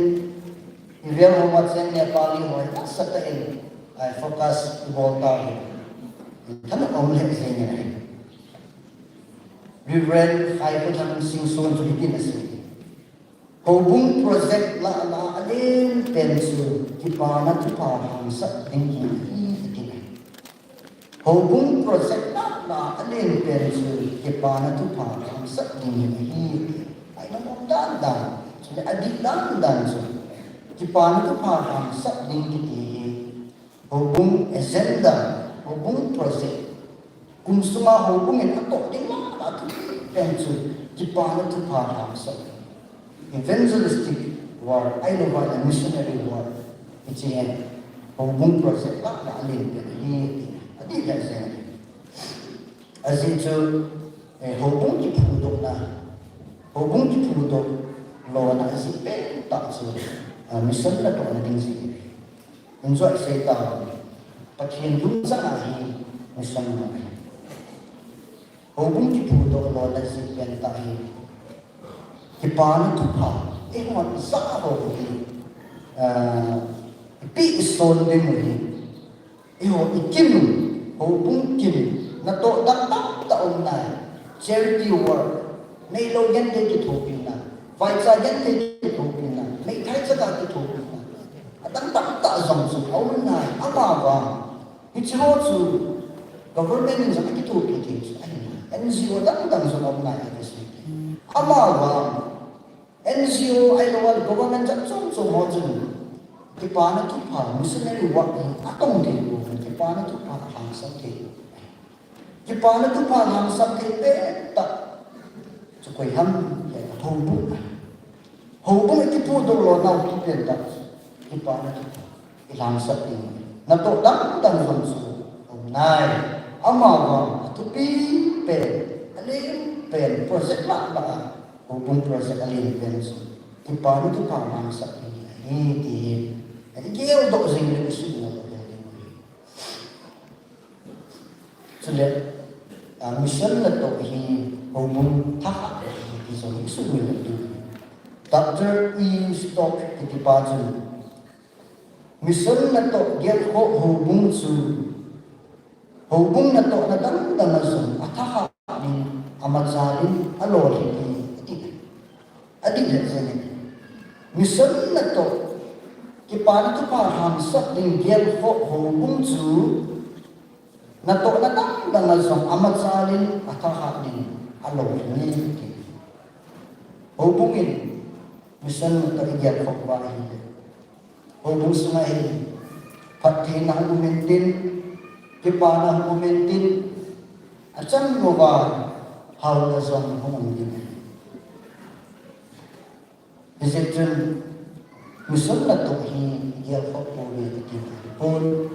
ivel ho ma cheng Nepali ho, nasatah in, eh, focus ibol tauve. Thanom lheh jeng in ahi. Reverend Khaikhothang Singson chu hitin asei. Houbung project lah lah a alen pen chu kipana thupha hahsat ding hi ahi, ati ahi. Houbung project lah lah a alen pen chu kipana thupha hahsat ding hi ahi, ati. Aina mong dan dan, chule adih dan dan chu kipana thupha hahsat ding kiti hi. Houbung agenda, houbung project. Kum sunga houbung in atoh ding lah lah a thupi pen chu kipana thupha hahsat. Evangelistic work, ahilouva le missionary work. Hiche hi houbung project lah lah a alen pen ahi, ati. Adih lheh jeng. Ajeh chu, eh, houbung kiphudohna, houbung kiphudoh lona ajeh pentah chu, ah, mission natohna ding jeh. Injoi sei tauve, Pathen lungchang ahi, mission ahi. Houbung kiphudoh lona jeh pentah hi, kipana thupha, eihon ijat ho hi, ah, ipi ison ding u hi, eiho ikim, houbung kim, natoh dang tamtah um nai, charity work, neilou genthei kithopina, vaicha genthei kithopina, meithai chaga kithopina. Adang tamtah jong chu aum nai, amavang hiche ho chu government in jong akithopi thei chu ahi nai. N G O dang dang jong aum nai, ati chu. Amavang N G O ahilouva le government jat chom chom ho chun kipana thupha, missionary work hi atong thei pon, kipana thupha ahangsan thei pon. Kipana thupha hahsat thei pentah chu koi ham, houbung. Houbung ikiphudoh lona u kipentah, kipana thupha ihahsat ding. Natoh dang dang jong chu um nai. Amavang athupi pen, alen pen, project lah lah a, houbung project alen pen chu kipana thupha hahsat ding ahi ti hi. Igeldoh jing le isuhmil doh ding. Chule, ah, mission natoh hi houbung thahat ahi ti jong isuhmil diu. Doctor E. Stock kitipa chun, mission natoh gelkhoh houbung chu, houbung natohna dang dang a jong athahat in, amachal in alolhin ahi, ati. Adih lheh jeng in. Mission natoh, kipana thupha hahsat ding gelkhoh houbung chu, natohna dang dang a jong amachal in athahat in alolhin ahi, ati. Houbung in mission natoh igelkhoh uva ahile, houbung sunga hi phattheina hung um intin, kipana hung um intin, achan louva halna jong hung um ding ahi. Hijeh chun mission natoh hi igelkhoh pouve kati ahipoi.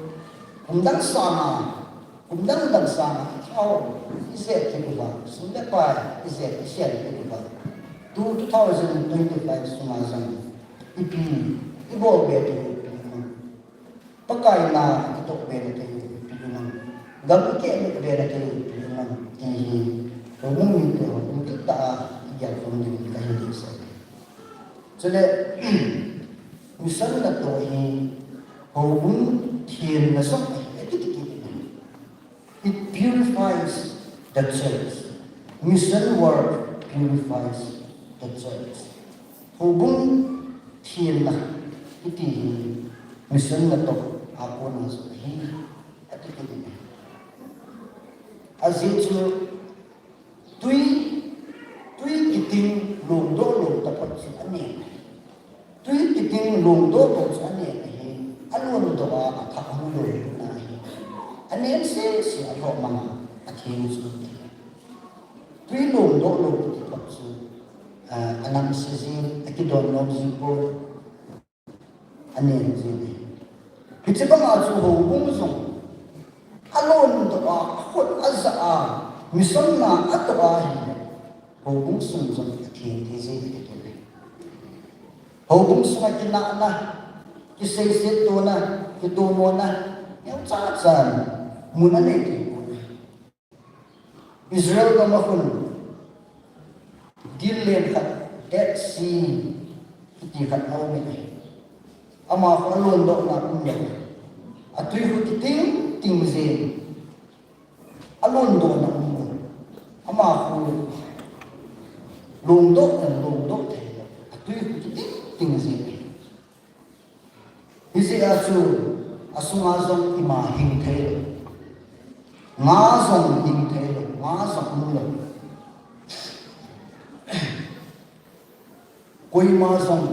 Kum dang sanga, kum dang dang sanga, thao ijeh kit uva, sum le pai ijeh, ijeh kit uva, tu two thousand twenty-five sunga jong ipi ibol be thei u ipi ham, Pakai na itoh be na thei u ipi ham, gam ikeh be na thei u ipi ham ti hi, houbung mite ho hung kit tah a igelkhoh ding kahin deisah. Chule, mission natoh hi houbung thenna jong ahi, akiti kit in. It purifies the church. Mission work purifies the church. Houbung thenna, Hiti hi mission natoh a kona jong ahi, ati kit in ahi. Ajeh chu tui, tui kiting longdoh lou taphot chu anen ahi. Tui kiting longdoh lou chu anen ahi. Alondoh a, athah hung lou na ahi. Anen sese a lhoh manga atheng chu ahi. Tui longdoh lou kiti taphot chu, ah, anamse jing, akidon nom jing poi. Anen jing ahi. Hiche banga chu houbung jong alondoh a, akhut ajah a, mission na atoh a ahile, houbung sung jong atheng thei jing ahi. Houbung sunga kinahna, kiseiset tona, kitomona, neocha chan mun anei thei poi. Israel gam a khun dil len khat, Dead Sea kiti khat aum in ahi. Ama khu alondohna umlou. Atui khu kiting ting jeng. Alondohna umlou. Ama khu longdoh in longdoh theilou. Atui khu kiting ting jeng. Hijeh a chu asunga jong ima hing theilou. Nga jong hing theilou, nga jong umlou. Koima jong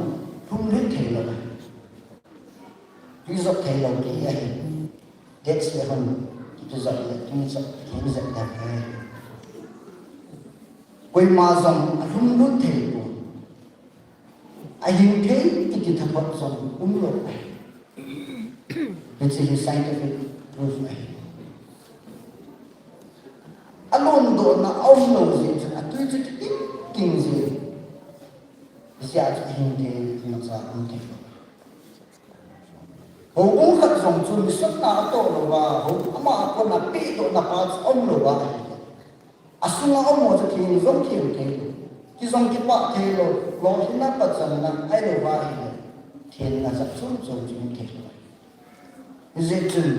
lhumlut theilou. Tui jot theilou ti ahi. Dead Sea hon tui jot le, tui jot, tui jot le. Koima jong alhumlut thei poi. Ahing thei kiti taphot jong umlou ahi. Hiche hi scientific proof ahi. Alondohna aumlou jeh chun atui chu kiting ting jeng. Hijeh a chu ahing thei, imacha um theilou. Houbung khat jong chu mission na atoh louva, hou, ama a kona pehdohna pa chu aumlouva ahi. Asunga um ho chu theng jong theng theilou. Ki jong kipah theilou, lolhinna pachatna ahilouva ahile, thenna jat chom chom chu um theilou. Hijeh chun,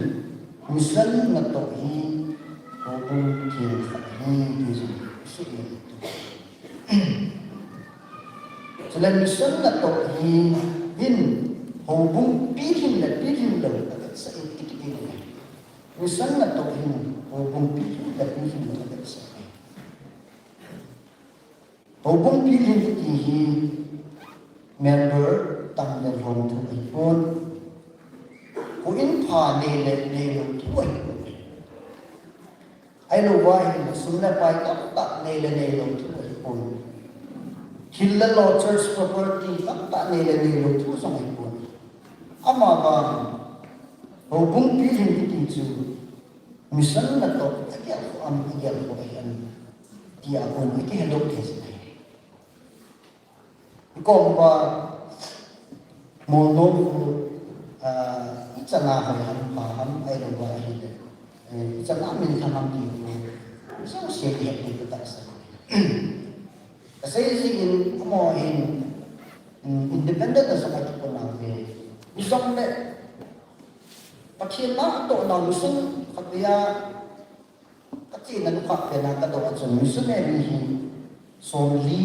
mission natoh hi houbung theng khat ahi ti jong isei le. Chule mission natoh hi hin houbung pilhin le pilhin lou avetsah in iti ding ahi. Mission natoh hin houbung pilhin le pilhin lou avetsah in. Houbung pilhin kiti hi member tam le lhom thu ahipon. Houin pha nei le neilou thu ahipoi. Ahilouva ahile sum le pai tamtah nei le neilou thu ahipoi. Thil le lo, church property tamtah nei le neilou thu jong ahipoi. Amavang houbung pilhin kiti chu mission natoh agelkhoh am, agelkhoh ahi am tia kon akihedoh thei jing ahi. Ikom uva molnom khu, ah, ichan a hoi ham, pha ham, ahilouva ahile, eh, ichan a minthang ham ti khu jouse kihet thei katahsan. Kasei jing in amaho hin, um, independent a jong akipon auve. Hijongle Pathen na atohna mission khatvei a kachena nikhat pen a kadoh a chun missionary hi somli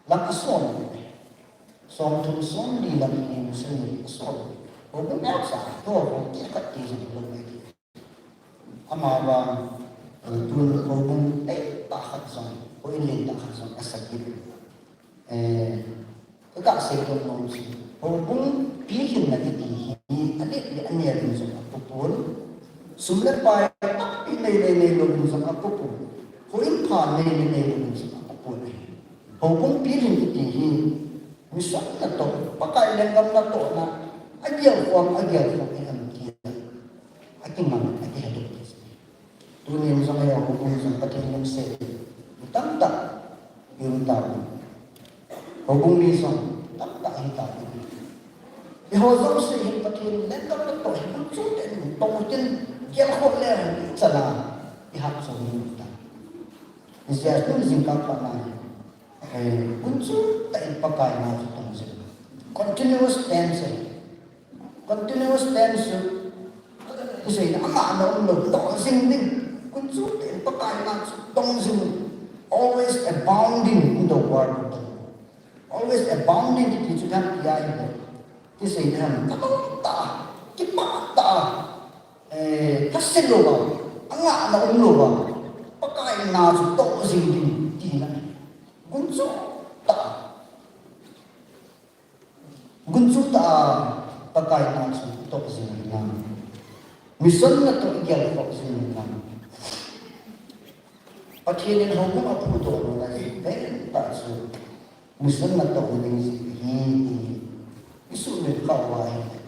lang asom. Somthum somli lang hi missionary asom. Houbung neocha toh houbung khat ti jong lou ahi. Amavang, eh, tun houbung lentah khat jong, houin lentah khat jong asah kit. Eh, Ka, kasei nom nom chu, houbung pilhinna kiti hi alet le anel in jong apoupou. Sum le pai tampi nei le neilou in jong apoupou. Houin pha nei le neilou in jong apoupou ahi. Houbung pilhin kiti hi mission natoh, Pakai lenggam natohna agelkhoh am, agelkhoh ahi am tia akingai, akihedoh thei. Tunin jong eiho houbung jong Pathen lungset mi tamtah i um tauvin. Houbung mi jong tamtah ahi tauvin. Eiho jouse hin Pathen lenggam natoh hi gunchu tah in tong tin gelkhoh le hi chan a ihat chom u ahitai. Hijeh a tun jingkah phat na hi, eh, gunchu tah in Pakai na chu tong jing. Continuous tense ahi. Continuous tense chu, iseina ama na umlou, tong jing ding. Gunchu tah in Pakai na chu tong jing. Always abounding in the work of the Lord. Always abounding kiti chu ipi ahi? kisei ham, thanom tah, kipah tah, eh, thase louva, angahna um louva, Pakai na chu toh jing ding tina. Gunchu tah. Gunchu tah a Pakai na chu toh jing ding. Mission natoh igel khoh jing ding. Pathen in houbung aphudoh nalai pen tah chu mission natoh nading jeh ahi ti isuhmil khah uva ahile,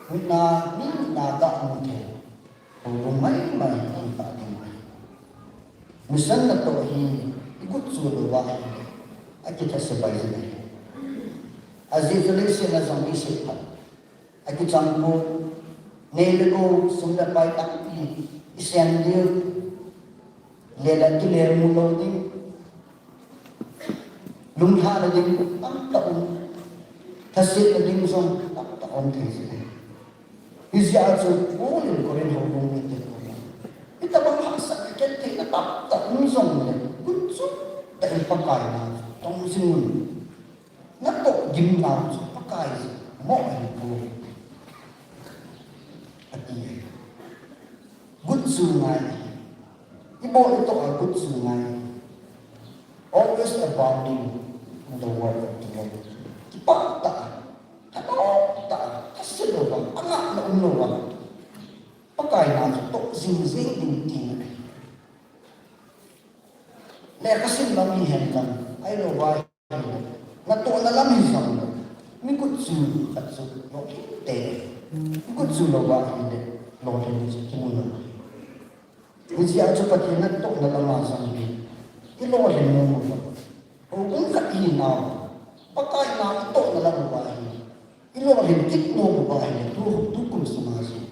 mi na, mi na kamu thei. Houbung maimai hung tah ding ahi. Mission natoh hi igut chu louva ahile, akithase pai jing ahi. Ajeh chu leiset a jong iseiphat, akichang poi, nei le gou, sum le pai tampi isem diu, le le kile mu lou ding, lunglhahna ding tamtah um, thasetna ding jong tamtah um thei jing ahi. Hijeh a chu Paul in Corinth houbung mite koma, hitobang hahsatna gentheina tamtah um jongle, gunchu tah in Pakai na chu tong jing un. Natoh gimnau chu Pakai jeh moh ahipoi, ati ahi. Gunchu ngai ahi. Ibol itoh a gunchu ngai ahi. Always abounding in the work of the Lord. Kipah tah, thanom tah, thase louva, angahna um louva, Pakai na chu toh jing jing ding tina ahi. Lekhasim lam hihen lang, ahilouva ahile, natohna lam hijongle, mi gunchu khat chu lolhing tei. Mi gunchu louva ahile, lolhing chu kimu lou. Hijeh a chu Pathen natohna lam a jong hi ilolhin nom uva, houbung khat ihinau, Pakai na itohna lam uva hi ilolhin kit nom uva ahile, tu, tukum sunga jong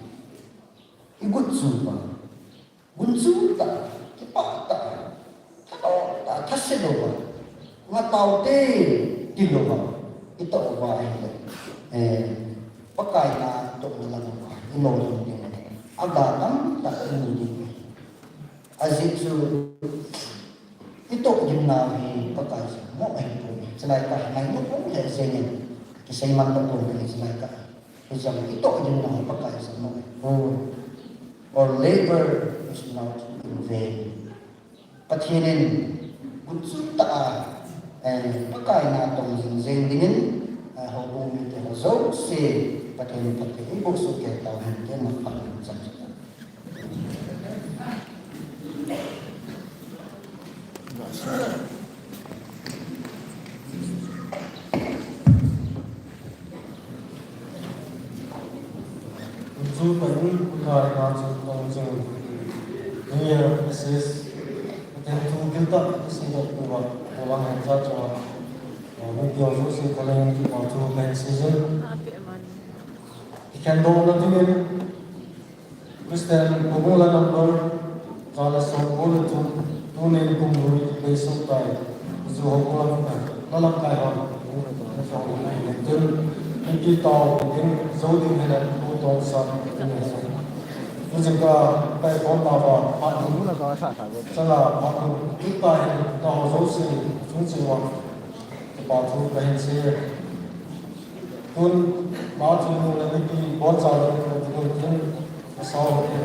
igunchu uva, gunchu tah, kipah tah, thanom tah, thase louva, ngah taute ti louva itoh uva ahile, eh, Pakai natohna lam uva ilolhin ding, aga tamtah imu ding. Ajeh chu itoh gimnau hi Pakai jeh moh ahipoi. Chulai tah hi ngainu pon lheh jengin, kisei man tapon kahi chulai tah. Hijeh a itoh gimnau hi Pakai jeh moh ahipoi. Our labor is not in vain. Pathen in gunchu tah a, eh, Pakai na tong jing jing dingin, eh, houbung mite ho jouse, Pathen in phatthei eiboh soh kei tahen, kei ma phat chan. Chu pa in, ka ka chu tong jing. Ni ya assist. Pathen thu giltah isei doh uva, uva ngen cha cha. Mun tiang chu si ka leng ki pa chu ka sei jin. Kikhendohna dingin Christian houbung la number ja le som ko le thum, tuni kum lui bei sung tai. Chu houbung la, la lamkai ho. Tun, inpi tao, in zo ding hile, ko tong sa, in hile. Tu jing ka, kai phone ta ba, phat ding. Chala, phat ding. Tu ta hin, ta ho zo si, chung ching wa. Kipa thu kahin sei. Tun, ma chu nu le mipi, bon cha le nu le tu tun, asao ke.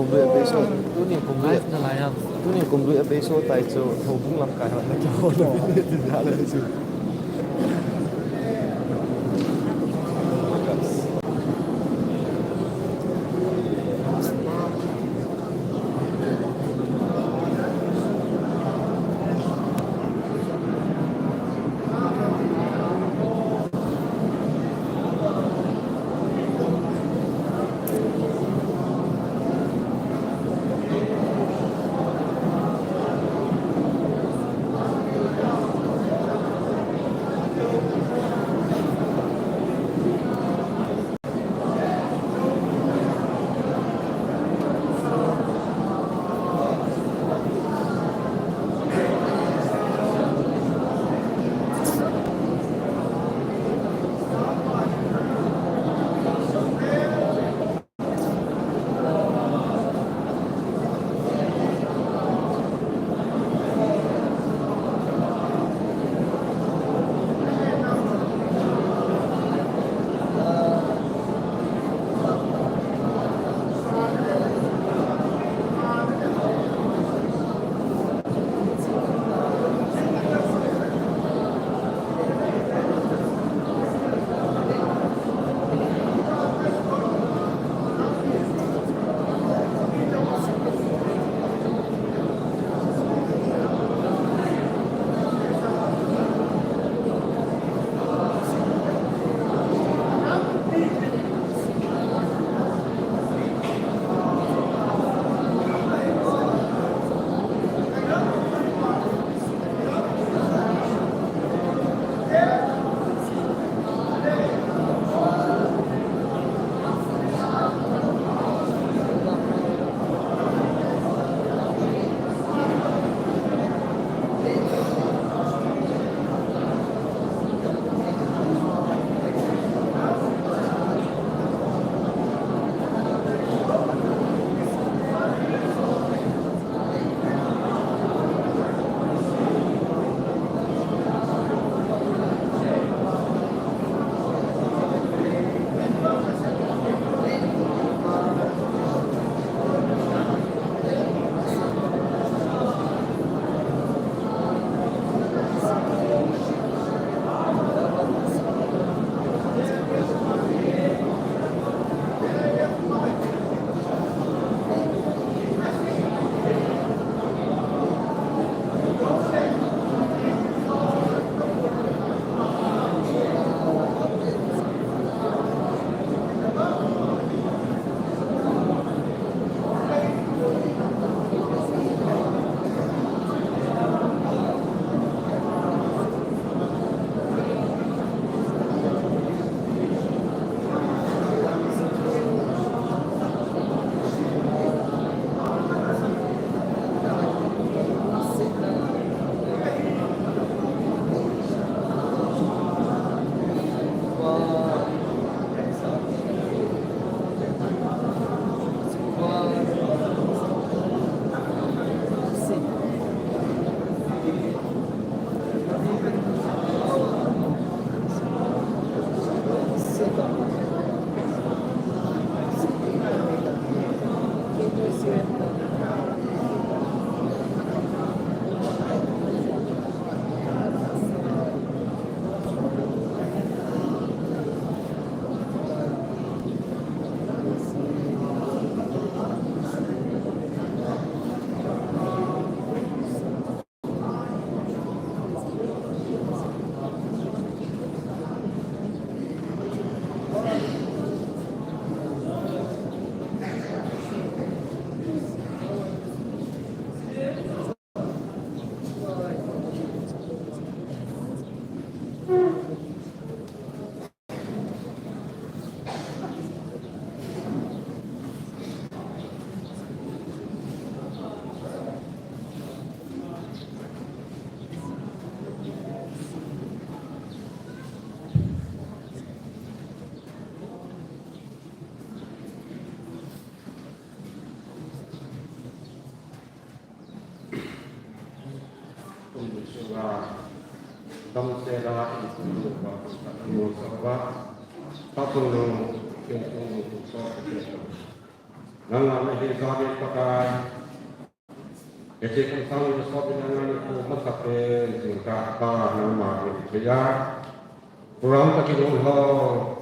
Kum lui a beiso, tuni kum lui, live na lai ham? Tuni kum lui a beiso tai chu, Houbung lamkai hon na kihol na ti jale chu. Kum sunga damsel a insung nupa kum khat amu sah uva, Pathen in insung nupa kum khat amu sah uva. Nangma nahi jeh in Pakai. Hiche kum sang ni sot ni nangma ni kum masa pen jingkah a nangma ni thei a. Program ka kilhung ho,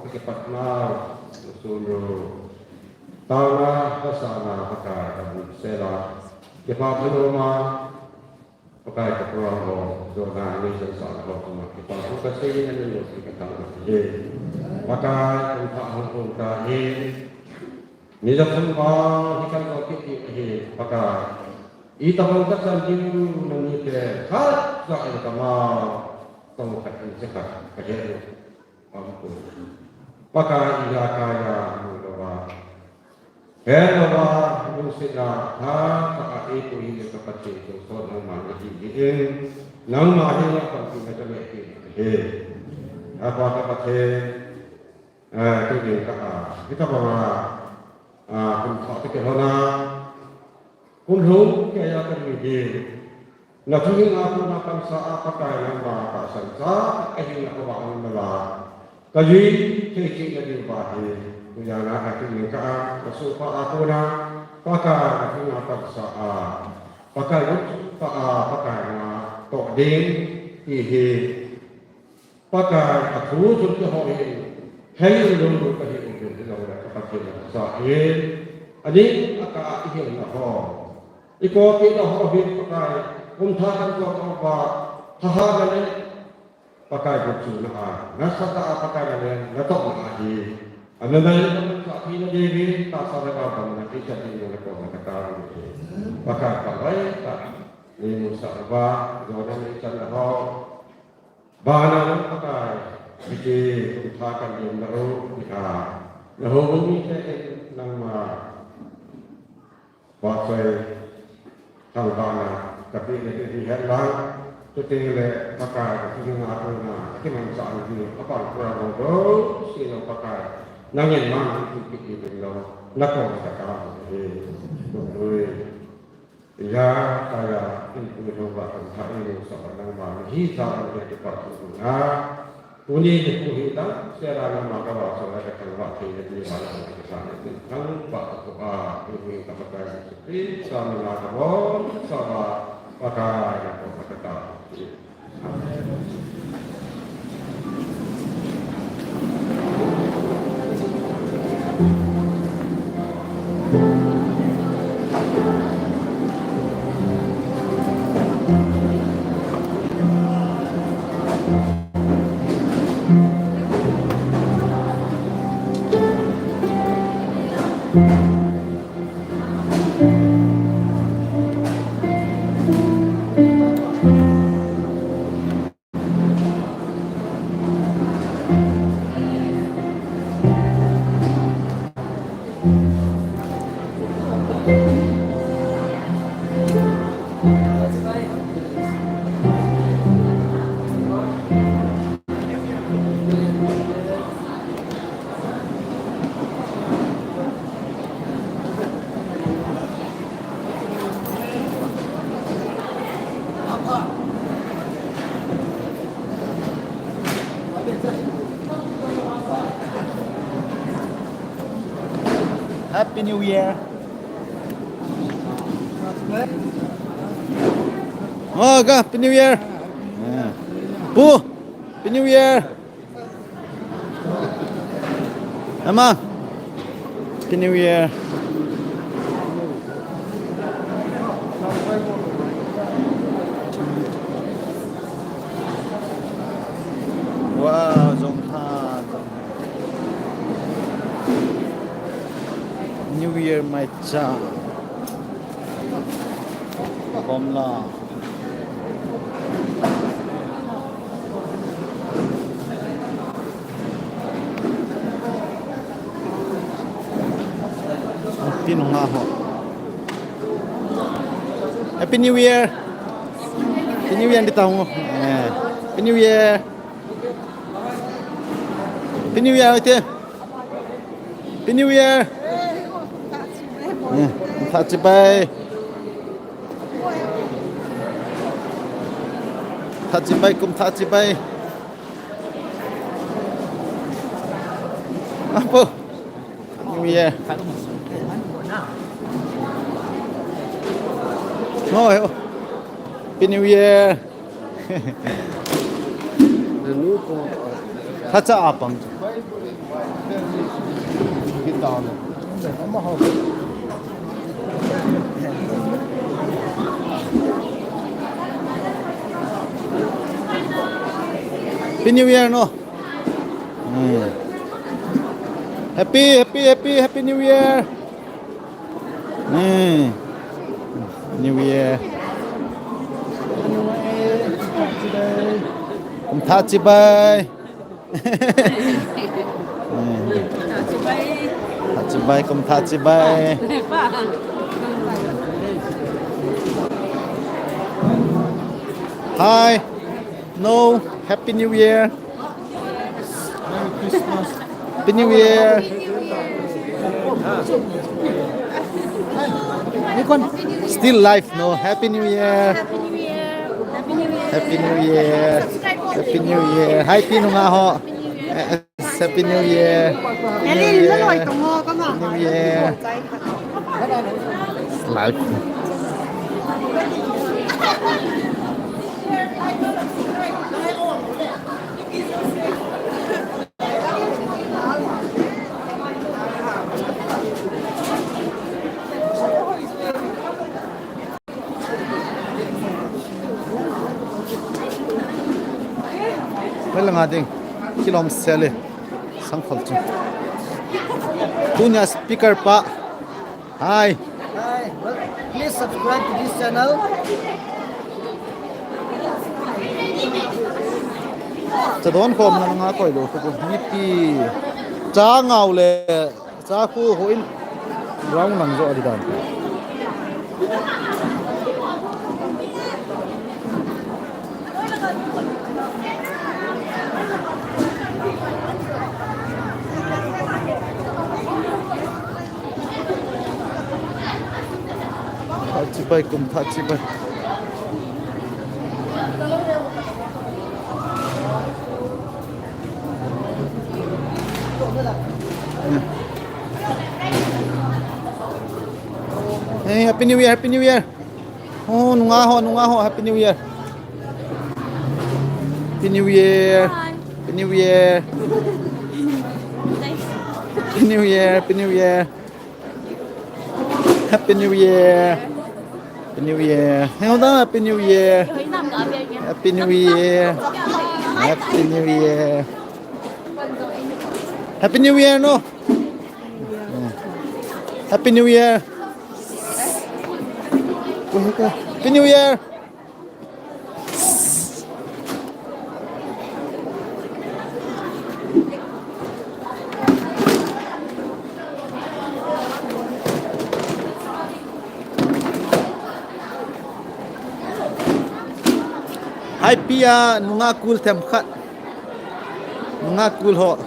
ka kipat nau, sun ru. Taona, ka sa na, Pakai, ka bu se la. Kipa ka lo ma, Pakai ka program ho, jona ni san sa ho, kuma kipa ka sei ni ni ka tang ka ye. Pakai, kum pha hung kum ka ye. Ni ja thum ba, ni kan ko ki ki ye, Pakai. Ita bang ka san diu na ni te, khat sa in ka ma, tong ka in se ka, ka ye. Pakai ija kaya mu lova. He lova, lungsetna, tha, tha a eipuiye ka Pathen, so, so, nangma nahi, hi, in. Nangma hi na panpina ka me, hi, hi. Apa ka Pathen, eh, tu din ka a. Kita banga, ah, kum tha te ke hona. Kum lhung keiya ka ding ding. Na thuhing a kona pansa a Pakai nangma tahsan sa, ka hing a ka vang na la. Ka jui thei cheh na ding ba hi. Tujan a ka thuhing ka a, ka sohpa a kona, Pakai na thuhing a pansa a. Pakai na thuhing a, Pakai na toh ding, ti hi. Pakai, athu chun keiho hin, hei lunglut kahi uvin, hilou le ka Pathen na sa in, ani a ka a ihilna ho. I kopi na ho hin Pakai, kum tha kan ko ko pa, thahat na le, Pakai gu chu na a, na sa ta a Pakai na le, na to na a hi. Ana na le, na sa thi na de vi, ta sa le ba ba na, i sa thi na ko na ka ta ni. Pakai pa vai ta, ni mu sa ba, jo na ni sa na ho. Bana nang Pakai, hiche kum tha kan lim na u, ti a. Na houbung mite in nangma vahchoi thangvahna, ka pe na ti hi het lang, chuteng le Pakai, ka ti nga tu na, ka ti man sa ni, ka pan pura mo do, si lo Pakai, nangin man ti ti ti lo, na ko ka ka, eh, tu lui. Iya, kaya, in kum thangvah, kum tha, in kum sa, nangma, hi sa, nang ya, kipa, tu, tu, na. Tuni, ni kum hi, tang, se, ra, nangma, ka, va, so, ra, ka, thangvah, thei, ni, ni, va, na, ka, sa, ni, kum thangvah, tu, a, ni, ni, ka, Pakai, Jesu Krista, min a, ka, bon, sa, va, Pakai, na, ko, ka, ka, ka. Happy New Year. Oh, ka, Happy New Year. Yeah. Pu, Happy New Year. Ama, Happy New Year. Wow, jong tha, jong tha. New Year mai cha. Kom la. Tin hung a ho. Happy New Year. Happy New Year, di ta hung. Eh, Happy New Year. Happy New Year, oi te. Happy New Year. Eh, kum tha chibai. Tha chibai, kum tha chibai. Apo. New Year. No, Happy New Year. Thacha apang. Happy New Year, no? Hmm. Happy, happy, happy, happy New Year. Hmm. New Year. Kum tha chibai. Hmm. Tha chibai, kum tha chibai. Hi. No, Happy New Year. Happy New Year. Still live, no? Happy New Year. Happy New Year. Happy New Year. Hi, Pi Nunga ho. Happy New Year. Happy New Year. Happy New Year. Live. Wala nga ding. Kilom sele. Sangkhol chu. Tunia speaker pa. Hi. Hi. Well, please subscribe to this channel. Cha don khom na nga koi lo ko ni pi. Cha ngau le. Cha khu ho in. Rong nang jo ali dan. Tha chibai kum tha chibai. Hey, Happy New Year, Happy New Year. Oh, nunga ho, nunga ho, Happy New Year. Happy New Year. Happy New Year. Happy New Year, Happy New Year. Happy New Year. Happy New Year. Hey, hold on, Happy New Year. Happy New Year. Happy New Year. Happy New Year, no? Happy New Year. Happy New Year. Hi, Pia, nunga kul them khat. Nunga kul ho.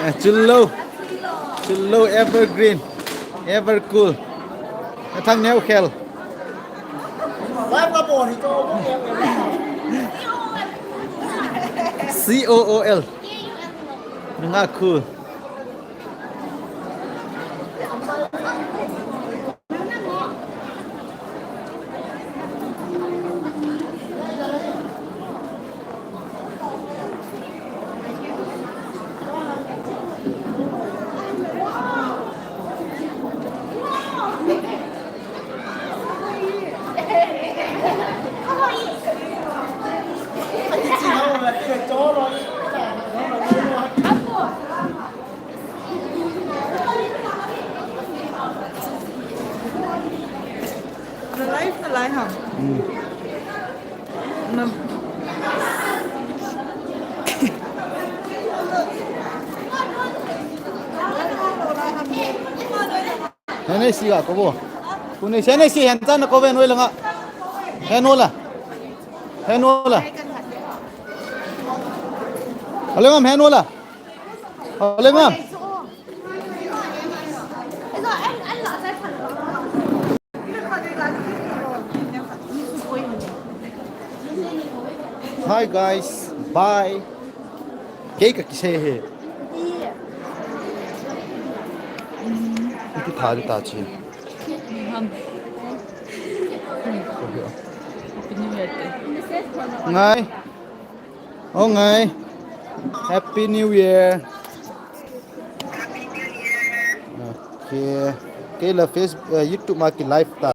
Eh, chul lo. Chul lo, evergreen. Ever cool. Athang neo khel. C O O L. Nunga cool. Na live, na live ham. Hmm. Na. Hene si ga ko bo. Kune si, hene si hen chan ko ve noi langa. Hen wala. Hen wala. Ale ngam hen wala. Ale ngam. Hi guys, bye. Kei ka kise he. Iti thali ta chi. Ngai. Oh, Ngai. Happy New Year. Okay. Kei la Face, uh, YouTube ma ki live ta.